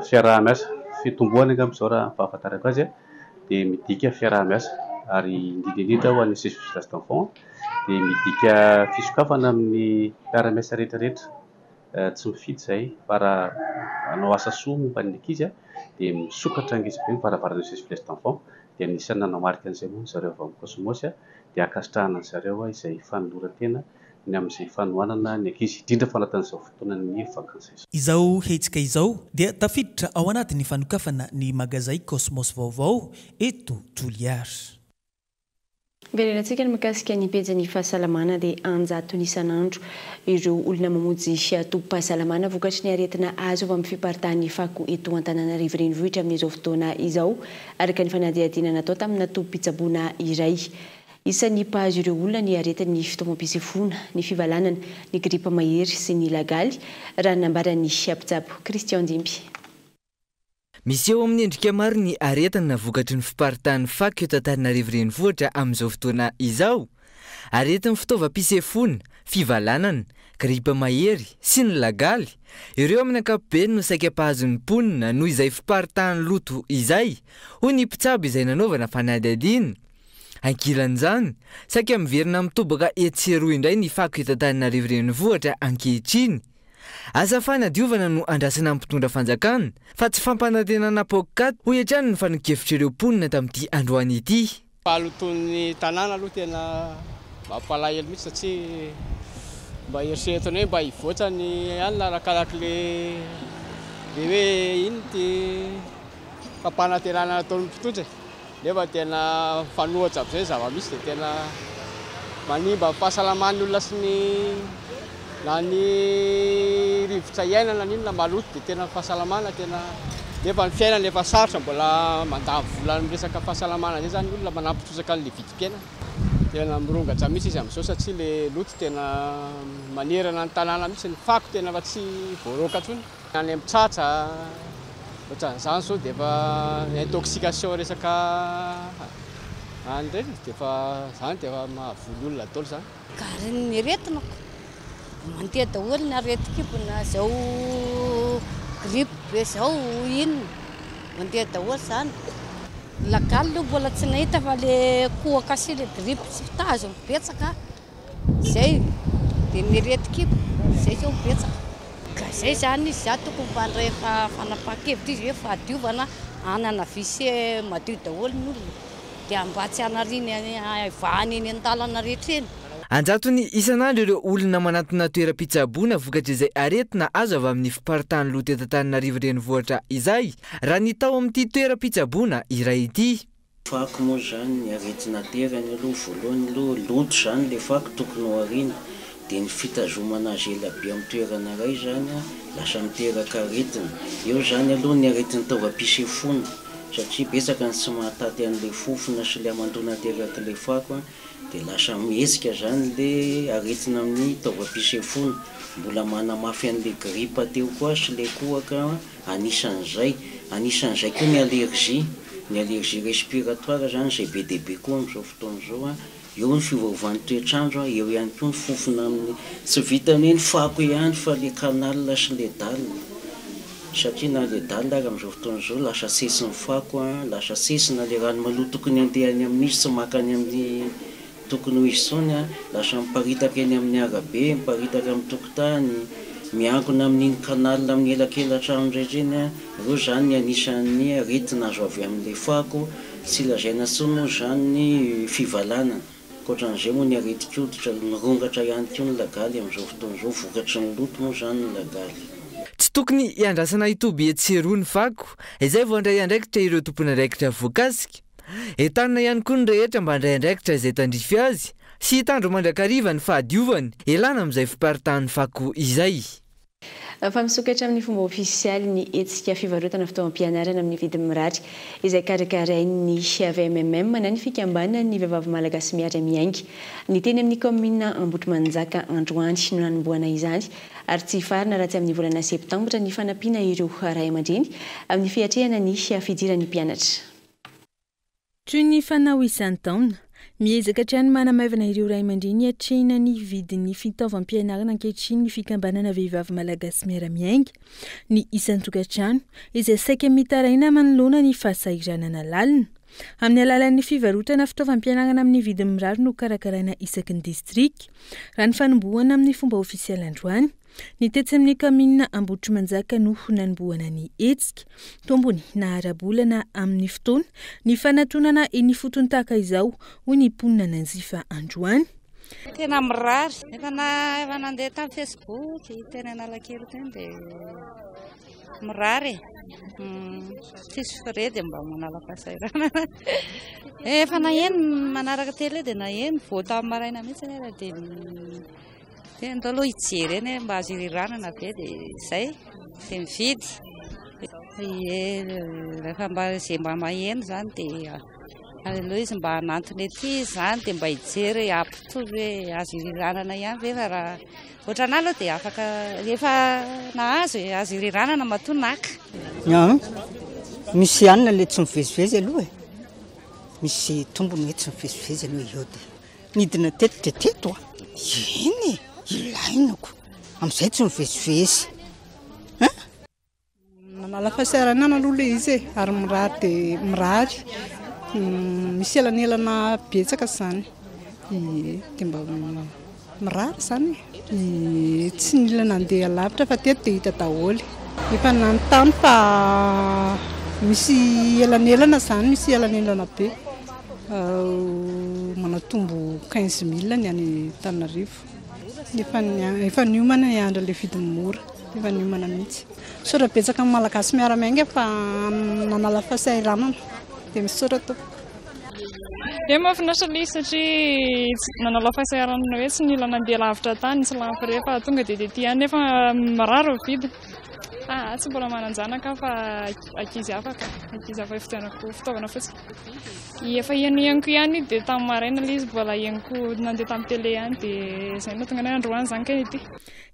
fiaraha-miasa, fitomboana angamba izao raha ny fahafantarako azy dia midika fiaraha-miasa ary indrindra indrindra ho an'ny SOS Village d'Enfants dia midika fisokafana amin'ny mpiara-miasa rehetrarehetra. Tsy mifidy izay fa raha hanao asa soa momba ny ankizy dia misokatra ngeza be ny varavaran'ny SOS Village d'Enfants dia anisan'ny nanamarika an'izay moa zareo avy amin'ny Cosmos dia ankasitrahana an-dry zareo izay fanoloran-tena ny amin'izay fanohanana ny ankizy indrindra fa anatin'izao fotoanan'ny vacances izao. Izao hetsika izao dia tafiditra ao anatin'ny fanokafana ny magazay Cosmos vaovao eto Toliara. Verenantsika ny mikasika ny pejin'ny fahasalamana dia an-jatony isan'andro ireo olona mamonjy tobim-pahasalamana vokatry ny aretina azo avy amin'ny fiparitahan'ny fako eto Antananarivo renivohitra amin'izao fotoana izao, araka ny fanadihadiana natao tamina tobim-pitsaboana iray. Isan'ny mpahazo ireo olona ny aretin'ny fitaovam-pisefoana, ny fivalanana, ny gripa mahery sy ny lagaly, raha ny nambaran'ny mpitsabo Christian Dimby. Miseho amin'ny endrika maro ny aretina vokatry ny fiparitahan'ny fako eto Antananarivo Renivohitra amin'izao fotoana izao. Aretin'ny fitaovam-pisefoana, fivalanana, gripa mahery sy ny lagaly. Ireo amin'ny ankapobeny no saika mpahazo ny mponina noho izay fiparitahan'ny loto izay, hoy ny mpitsabo izay nanaovana fanadihadiana. Ankilan'izany, saika miverina mitobaka etsy sy eroa indray ny fako eto Antananarivo Renivohitra ankehitriny. Asa fanadiovana no andrasana amin'ny mpitondra fanjakana fa tsy fampanantenana poakaty, hoy hatrany ny fanehoan-kevitr'ireo mponina tamin'ity androany ity. Fahalotoan'ny tanàna aloha tena mampalahelo mihitsy satria mba eritreretina hoe mba hivoatra ny alina arakaraka le le hoe ino ty fampanantenana nataon'ny mpitondra e. Nefa tena mifanohitra amin'izay ny zava-misy dia tena manimba ny fahasalaman'ny olona sy ny na ny rivotra iainana na inona maloto dia tena ny fahasalamana tena nefa ny fiainana efa sarotra mbola mandany vola amin'ny resaka fahasalamana izay izany ny olona manampy trotraka an'ilay vidim-piainana. Tena mirongatra mihitsy izy amin'izao satria ilay loto tena manerana ny tanàna mihitsy, ny fako tena efa tsy voaroaka intsony. Any amin'ny tratra, ohatran'izany zao dia efa intoxication resaka any ireny dia efa zany dia efa mahavoa ny olona daholo zany. Garin'ny aretina ko, mandeha daholo ny aretin-kibo na zao grippe be zao inona, mandeha daholo zany. Lagaly aloha mbola tsy nahita fa le kohaka sy le grippe sy tazo no betsaka. Zay dia ny aretin-kibo zay zao betsaka. Ka zay zany izy za tokony mba handray fanapahan-kevitra izy hoe fahadiovana hanana WC madio daholo ny olona. Dia mba tsy hanariany vahany eny an-dalana rehetra eny. An-jatony isan'andro ireo olona manantona toeram-pitsaboana vokatr'izay aretina azo avy amin'ny fiparitahan'ny loto eto Antananarivo Renivohitra izay, raha ny tao amin'ity toeram-pitsaboana iray ity. Fako moa izany ny aretina aterany aloha voalohany aloha loto izany ilay fako tokony ho ariana dia ny fitazomana azy ela be amin'ny toerana iray izany lasa miteraka aretina, eo izany aloha ny aretin'ny taovam-pisefoana satria betsaka ny tsy mahataty an'ilay fofona sy ilay hamandoana aterak'ilay fako dia lasa mihetsika izany ilay aretina amin'ny taovam-pisefoana, mbola manamafy an'ilay gripa teo koa sy ilay kohaka. Anisan'izay, anisan'izay koa ny allergie, ny allergie respiratoire izany izay be dia be koa amin'izao fotoana izao an, eo ny fiovaovan'ny toetr'andro an, eo ihany koa ny fofona amin'ny, tsy vitan'ny hoe ny fako ihany fa le canal sy le dalle, satria na le dalle ary amin'izao fotoana izao lasa tsetsin'ny fako an, lasa tsetsina le rano maloto tokony handeha any amin'izy tsy mankany amin'ny Tokony ho izy intsony an, lasa miparitaka eny amin'ny arabe, miparitaka amin'ny tokotany, miankina amin'iny canal amin'ny elakela-trano rehetra iny an, ireo izany ny anisan'ny aretina azo avy amin'ilay fako, tsy lazaina intsony moa izany ny fivalanana, ankoatran'izay moa ny aretin-koditra, mirongatra ihany koa ny lagaly amin'izao fotoana izao, vokatry ny loto moa izany ny lagaly. Tsy tokony hiandrasana hitoby etsy sy eroa ny fako, izay vao handray andraikitra ireo tompon'andraikitra voakasika. Entanina ihany koa ny rehetra mba handray andraikitra izay tandrify azy sy hitandro mandrakariva ny fahadiovany, elana amin'izay fiparitahan'ny fako izay. Fa misokatra amin'ny fomba ofisialy ny hetsika fivarotana fitaovam-pianarana amin'ny vidiny mirary izay karakarain'ny VMMM na ny Fikambanan'ny Vehivavy Malagasy Miara Miainga. Ny teny amin'ny kaominina Ambohitrimanjaka androany no nanombohana izany ary tsy hifarana raha tsy amin'ny volana septambra ny fanampiana ireo ray aman-dreny amin'ny fiatrehana ny fidiran'ny mpianatra. Toy ny fanao isan-taona, miezaka hatrany manamaivana ireo ray aman-dreny hiatrehina ny vidin'ny fitaovam-pianarana ankehitriny ny fikambanana Vehivavy Malagasy Miara-Miainga, ny isan-tokantrano, izay saika mitaraina manoloana ny fahasahiranana lalina. Amin'ny alalan'ny fivarotana fitaovam-pianarana amin'ny vidiny mirary no karakaraina isaky ny distrika, raha ny fanombohana amin'ny fomba ofisialy androany. Ny tetsy amin'ny kaominina Ambohitrimanjaka no nanombohana ny hetsika. Tombony na ara-bola na amin'ny fotoana ny fanatonana eny ifotony tahaka izao, hoy ny mponina nanjifa androany. Tena mirary. Efa na efa nandeha tamin'ny Facebook teny Analakely teny dia mirary e. Tsisy frais dia mba manala fahasahiranana. Efa naheno manaraka télé dia naheno vao tamin'ny maraina mihitsy ary dia Dia ndao aloha hijery eny hoe mba azo iriranana ve dia izay, dia mividy. Ie, rehefa mba izay mba maheno izany dia aleo izy mba hanantona ety izany dia mba hijery hoe hampitovy hoe azo iriranana ihany ve fa raha ohatran'ahy aloha dia afaka efa nahazo e, azo iriranana matoa naka. An, misy hanina ilay tsy mivezivezy aloha e, misy tombony hoe tsy mivezivezy aloha eo dia. Nidina teto dia teto a! Eny e! Ilaina ko! Amin'izay tsy mivezivezy an! Manala fahasahiranana aloha ilay izy e, ary mirary dia mirary, misy elanelana betsaka izany, ie, dia mba mirary izany e, ie, tsy nila nandeha lavitra fa teto dia hita daholo, efa nanontany fa misy elanelana izany, misy elanelana be. Manatombo 15 mille ny any Antananarivo. Efa efa niomana hiandry ilay vidiny mora, efa niomana mihitsy. Misaotra betsaka ny Malagasy miara-miainga fa nanala fahasahiranana. Dia misaotra tompoko. Dia mahafinaritra ilay izy satria nanala fahasahiranana hoe tsy nila nandeha lavitra tany, tsy lany frais fa tonga dia tety ihany nefa mirary ny vidiny. Ah, tsy mbola manan-janaka aho fa ankizy hafa ka, ankizy hafa hividianako fitaovana fotsiny. Efa henohenoko ihany io dia tamin'ny maraina ilay izy mbola henoko nandeha tamin'ny télé ihany dia izay no nahatonga anay androany izany kay ity.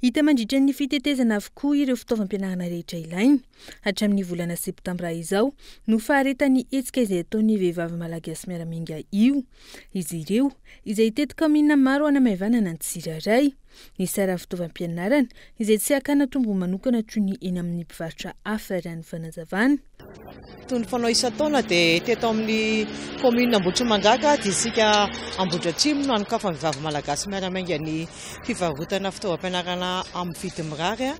Hita mandritra ny fitetezana avokoa ireo fitaovam-pianarana rehetra ilaina. Hatramin'ny volana septambra izao no faharetan'ny hetsika izay ataon'ny vehivavy malagasy miara-miainga io. Izy ireo izay hitety kaominina maro hanamaivanana ny tsirairay. Ny sara fitaovam-pianarana, izay tsy hakana tombony manokana toy ny eny amin'ny mpivarotra hafa raha ny fanazavana. Toy ny fanao isan-taona dia teto amin'ny kaominina Ambohitrimanjaka, distrika Ambohidratrimo no hanokafan'ny Vehivavy Malagasy Miara-miainga ny fivarotana fitaovam-pianarana amin'ny vidiny mirary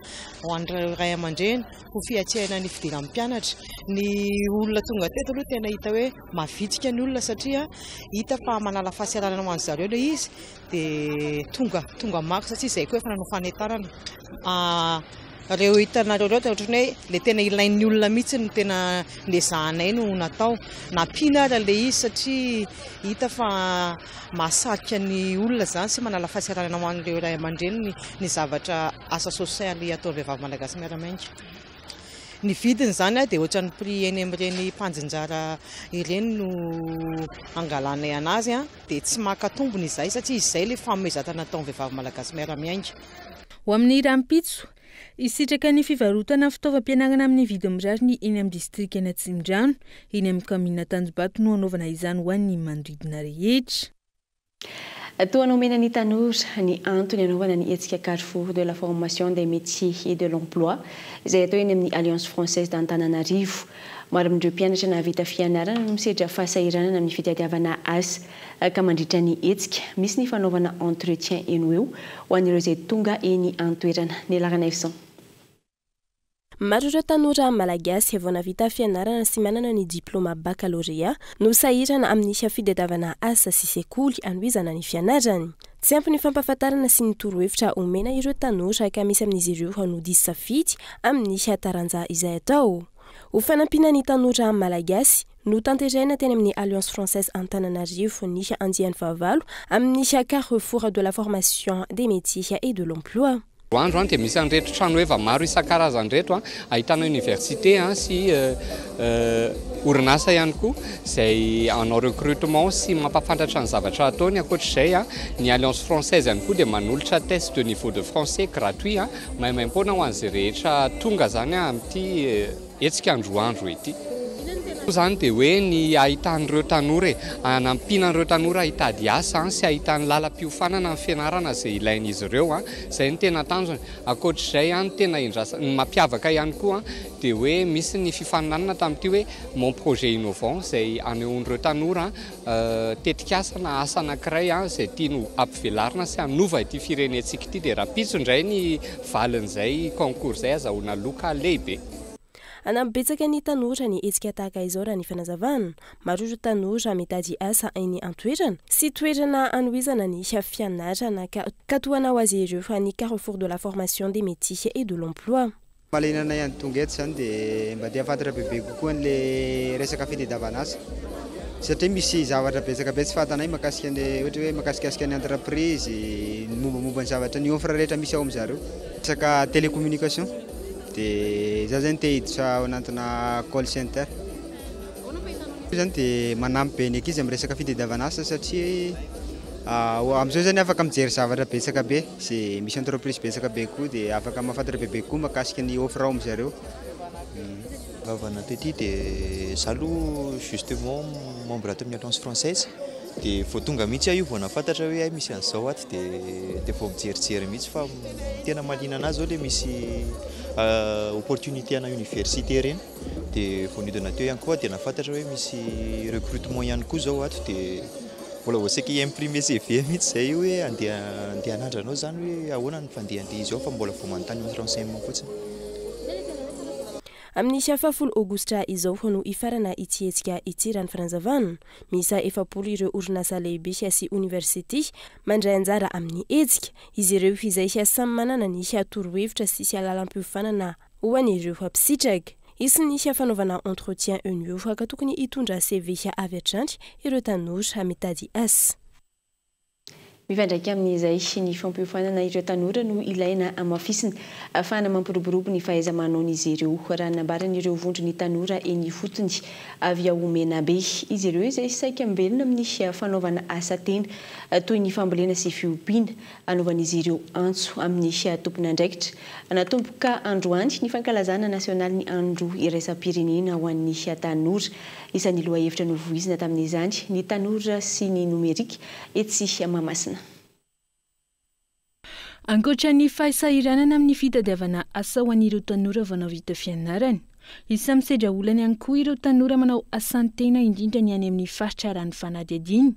ho an'ireo ray aman-dreny ho fiatrehana ny fidiran'ny mpianatra. Ny olona tonga teto aloha tena hita hoe mavitrika ny olona satria hita fa manala fahasahiranana ho an'ny zareo ilay izy dia tonga tonga maro satria izay koa efa nanao fanentanana. Ireo hitanareo ireo dia ohatran'ny hoe ilay tena ilain'ny olona mihitsy no tena nezahanay no natao. Nampiana ary ilay izy satria hita fa mahasarika ny olona izany sy manala fahasahiranana ho an'ireo ray aman-dreny ny zavatra asa sosialy ataon'ny vehivavy malagasy miara-miainga. Ny vidiny izany dia ohatran'ny prix eny amin'ireny mpanjinjara ireny no angalanay anazy dia tsy maka tombony izahay satria izay ilay fanomezantana nataon'ny vehivavy malagasy miara-miainga. Ho amin'ny rahampitso, hisitraka ny fivarotana fitaovam-pianarana amin'ny vidiny mirary ny eny amin'ny distrikan'Atsimondrano. Eny amin'ny kaominina Tanjombato no hanaovana izany ho an'ny manodidina rehetra. Toa nomena ny tanora ny antony hanaovana ny hetsika Carrefour de la formation des métiers et de l'emploi izay atao eny amin'ny Alliance Française d'Antananarivo. Maro amin'ireo mpianatra nahavita fianarana no misedra fahasahiranana amin'ny fitadiavana asa ka mandritra ny hetsika, misy ny fanaovana entretien eny ho eo ho an'ireo izay tonga eny an-toerana. Nialarana Efson. Maro ireo tanora malagasy vao nahavita fianarana sy manana ny diplaoma bakalorea no sahirana amin'ny fitadiavana asa sy sekoly hanohizana ny fianarany. Tsy ampy ny fampahafantarana sy ny torohevitra omena ireo tanora ka misy amin'izy ireo no diso safidy amin'ny taranja izay atao. Ho fanampiana ny tanora malagasy, notanterahina teny amin'ny Alliance Française Antananarivo ny andiany fahavalo amin'ny Carrefour de la formation des métiers et de l'emploi. Andro dia misy an'ireto trano heva maro isan-karazany ireto, ahitana université sy orinasa ihany koa izay hanao recrutement sy mampahafantatra ny zavatra ataony. Ankoatr'izay, ny Alliance Française ihany koa dia manolotra test de niveau de français gratuit maimaimpoana ho an'izay rehetra tonga zany amin'ity hetsika androandro ity. Zany dia hoe ny ahitan'ireo tanora e, anampiana an'ireo tanora hitady asa sy ahitany lalam-piofanana ny fianarana izay ilain'izy ireo, izay no tena tanjony. Ankoatr'izay, ny tena indrasa ny mampiavaka ihany koa dia hoe misy ny fifaninanana tamin'ity hoe mon projet innovant izay anehoan'ireo tanora tetikasa na asa anankiray izay tiany hampivelarina sy hanova ity firenentsika ity, dia rahampitso indray ny valin'izay concours izay azahoana loka lehibe. Hanampy betsaka ny tanora ny hetsika tahaka izao raha ny fanazavana. Maro ireo tanora mitady asa eny an-toerana sy toerana hanohizana ny fianarana ka tohana ho azy ireo ny Carrefour de la formation des métiers et de l'emploi. Mahaliana anay any tonga eto zany dia mba te hahafantatra bebe kokoa an'le resaka fitadiavana asa satria misy zavatra betsaka be tsy fantanay mahakasika ny ohatra hoe mahakasikasika ny entreprise, ny mombamomba ny zavatra ny offre rehetra misy ao amin'zareo. Resaka télécommunication dia za zany te hiditra ao anatina call center. Zany dia manampy be ny ankizy amin'ny resaka fitadiavana asa satria amin'izao zany afaka mijery zavatra betsaka be izay misy entreprise betsaka be koa dia afaka mahafantatra bebe kokoa mahakasika ny offre ao amin'zareo. Vavana tety dia za aloha justement membre ato amin'ny Alliance Française dia vao tonga mihitsy aho io vao nahafantatra hoe hay misy an'izao ato dia vao mijerijery mihitsy fa tena mahaliana anahy zao ilay misy opportunité ana université ireny dia vao nidina teo ihany koa dia nahafantatra hoe misy recrutement ihany koa zao ato dia mbola vao saika hi-imprimer CV mihitsy zay io hoe andeha andeha hanandranao zany hoe ahoana ny fandehan'ilay izy ao fa mbola vao manontany renseignement fotsiny. Amin'ny 10 aogositra izao no hifarana ity hetsika ity raha ny fanazavana. Miisa 40 ireo orinasa lehibe sy oniversite mandray anjara amin'ny hetsika. Izy ireo izay samy manana ny torohevitra sy lalam-piofanana ho an'ireo mpisitraka. Hisy ny fanaovana entretien eny eo ka tokony hitondra CV avy hatrany ireo tanora mitady asa. Mifandraika amin'izay, ny fampiofanana ireo tanora no ilaina hamafisina ahafahana mampiroborobo ny fahaiza-manaon'izy ireo. Raha nambaran'ireo vondron'ny tanora eny ifotony avy ao Menabe, izy ireo izay saika mivelona amin'ny fanaovana asa tena toy ny fambolena sy fiompiana, anaovan'izy ireo antso amin'ny tompon'andraikitra. Natomboka androany ny fankalazana nasionaly ny andro iraisam-pirenena ho an'ny tanora. Isan'ny lohahevitra novoizina tamin'izany ny tanora sy ny nomerika etsy Mahamasina. Ankoatra ny fahasahiranana amin'ny fitadiavana asa ho an'ireo tanora vao nahavita fianarana, isan'ny misedra olana ihany koa ireo tanora manao asan-tena indrindra ny any amin'ny faritra arahan'ny fanadihadiana.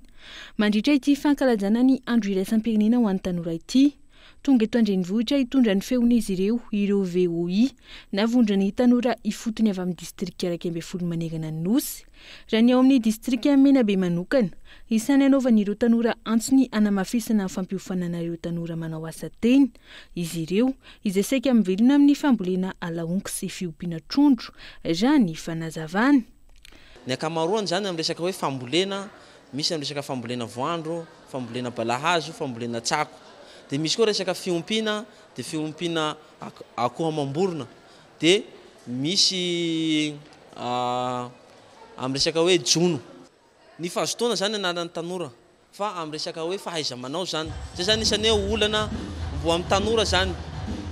Mandritra ity fankalazana ny andro iraisam-pirenena ho an'ny tanora ity, tonga eto an-drenivohitra hitondra ny feon'izy ireo ireo VOI na vondron'ny tanora ifotony avy amin'ny distrika 11 manerana ny Nosy. Raha ny ao amin'ny distrika Menabe manokana, isan'ny anaovan'ireo tanora antso ny hanamafisana ny fampiofanana ireo tanora manao asa tena izy ireo, izay saika mivelona amin'ny fambolena ala-honko sy fiompiana trondro, raha ny fanazavana. Ny ankamaroany izany amin'ny resaka hoe fambolena, misy amin'ny resaka fambolena voandro, fambolena balahazo, fambolena tsako. Dia misy koa resaka fiompiana, dia fiompiana akoho amam-borona. Dia misy amin'ny resaka hoe jono. Ny fahazotoana izany ananan'ny tanora fa amin'ny resaka hoe fahaiza-manao izany. Izay izany isan'ny hoe olana mbo amin'ny tanora izany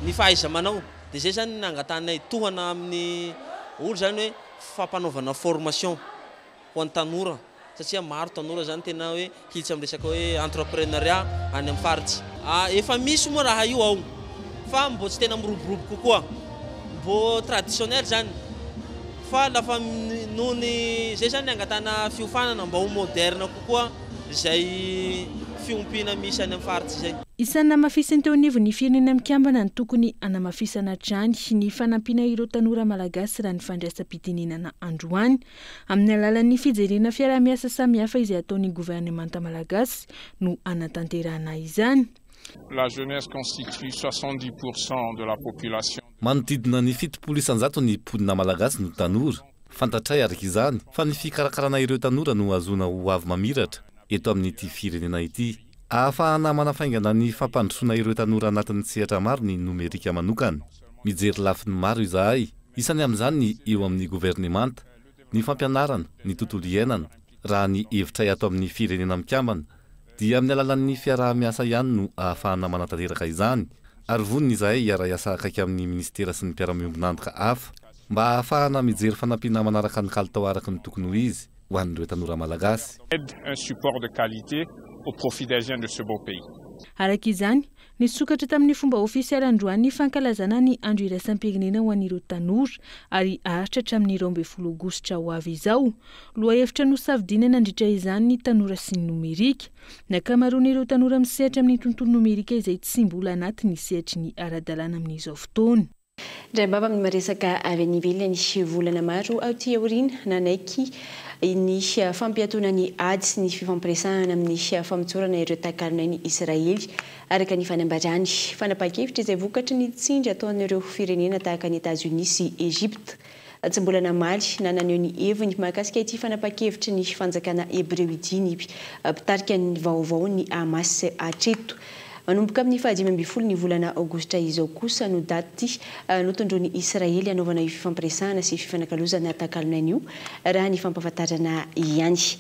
ny fahaiza-manao. Dia izay izany ny angatahanay tohana amin'ny olo izany hoe fampanaovana formation ho an'ny tanora satria maro tanora izany tena hoe hiditra amin'ny resaka hoe entrepreneuriat any amin'ny faritsy. Efa misy moa raha io ao fa mbô tsy tena miroborobo kokoa, mbô traditionnel zany fa lafa noho ny zay zany angatahana fiofanana mba ho moderne kokoa izay fiompiana misy any amin'ny faritsy izay. Isan'ny namafisin'ny teo anivon'ny Firenena Mikambana ny tokony hanamafisana hatrany ny fanampiana ireo tanora malagasy raha ny fandraisam-pitenenana androany. Amin'ny alalan'ny fijerena fiaraha-miasa samihafa izay ataon'ny governemanta malagasy no hanatanterahana izany. La jeunesse constitue 70% de la population. Manodidina ny 70 isan-jato ny mponina malagasy no tanora. Fantatray araka izany fa ny fikarakarana ireo tanora no ahazoana ho avy mamiratra eto amin'ity firenena ity. Ahafahana manafaingana ny fampandrosoana ireo tanora anatin'ny sehatra maro ny nomerika manokana. Mijery lafiny maro izahay, isany amin'izany ny eo amin'ny governemanta, ny fampianarana, ny tontolo iainana. Raha ny hevitray ato amin'ny Firenena Mikambana dia amin'ny alalan'ny fiaraha-miasa ihany no ahafahana manatanteraka izany ary vonona izahay hiara-hiasa akaiky amin'ny minisitera sy ny mpiara-miombon'antoka hafa mba ahafahana mijery fanampiana manaraka ny kalitao araka ny tokony ho izy ho an'ireo tanora malagasy. Aide un support de qualité au profit des jeunes de ce beau pays. Araka izany, nisokatra tamin'ny fomba ofisialy androany ny fankalazana ny Andro iraisam-pirenena ho an'ireo tanora ary haharitra hatramin'ny 12 aogositra ho avy izao. Lohahevitra nosafidiana nandritra izany ny tanora sy ny nomerika. Ny ankamaroan'ireo tanora misehatra amin'ny tontolo nomerika izay tsy mbola anatin'ny sehatry ny ara-dalàna amin'izao fotoana. Indraimbava amin'ny maresaka avy any ivelany, volana maro aty aoriana, nanaiky ny fampiatoana ny ady sy ny fifampiresahana amin'ny famotsorana ireo takalon'ain'i Israely, araka ny fanambarany. Fanapahan-kevitra izay vokatry ny tsindry ataon'ireo firenena tahaka an'i Etazonia sy Egypta. Tsy mbola namaly na naneho ny heviny mahakasika ity fanapahan-kevitry ny fanjakana hebreo ity ny mpitarika ny vaovao ny Hamas hatreto. Manomboka amin'ny faha-15 ny volana aogositra izao kosa no daty notondroin'i Israely hanaovana io fifampiresahana sy fifanakalozana takalon'aina io, raha ny fampahafantarana ihany.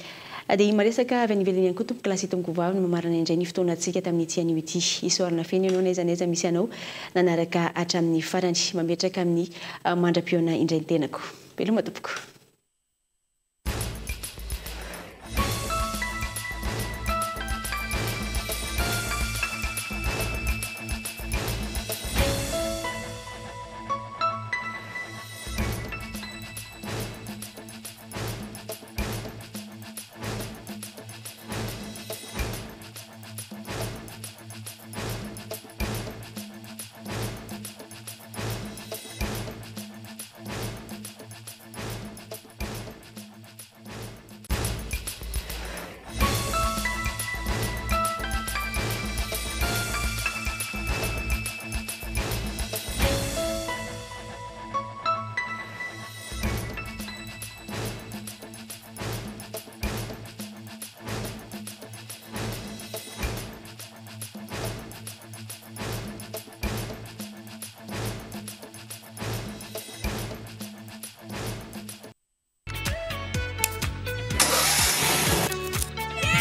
Dia maresaka avy any ivelany ihany koa tompokolahy sy tompokovavy no mamarana indray ny fotoanantsika tamin'ity anio ity. Isaorana feno ianao n'aiza n'aiza misy anao nanaraka hatramin'ny farany. Mametraka amin'ny mandra-pihaona indray ny tenako. Veloma tompoko.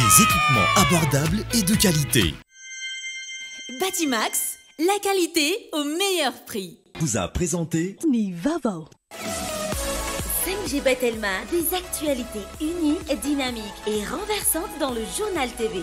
Des équipements abordables et de qualité. Batimax, la qualité au meilleur prix. Vous a présenté Ny vaovao. 5G by Telma, des actualités uniques, dynamiques et renversantes dans le journal TV.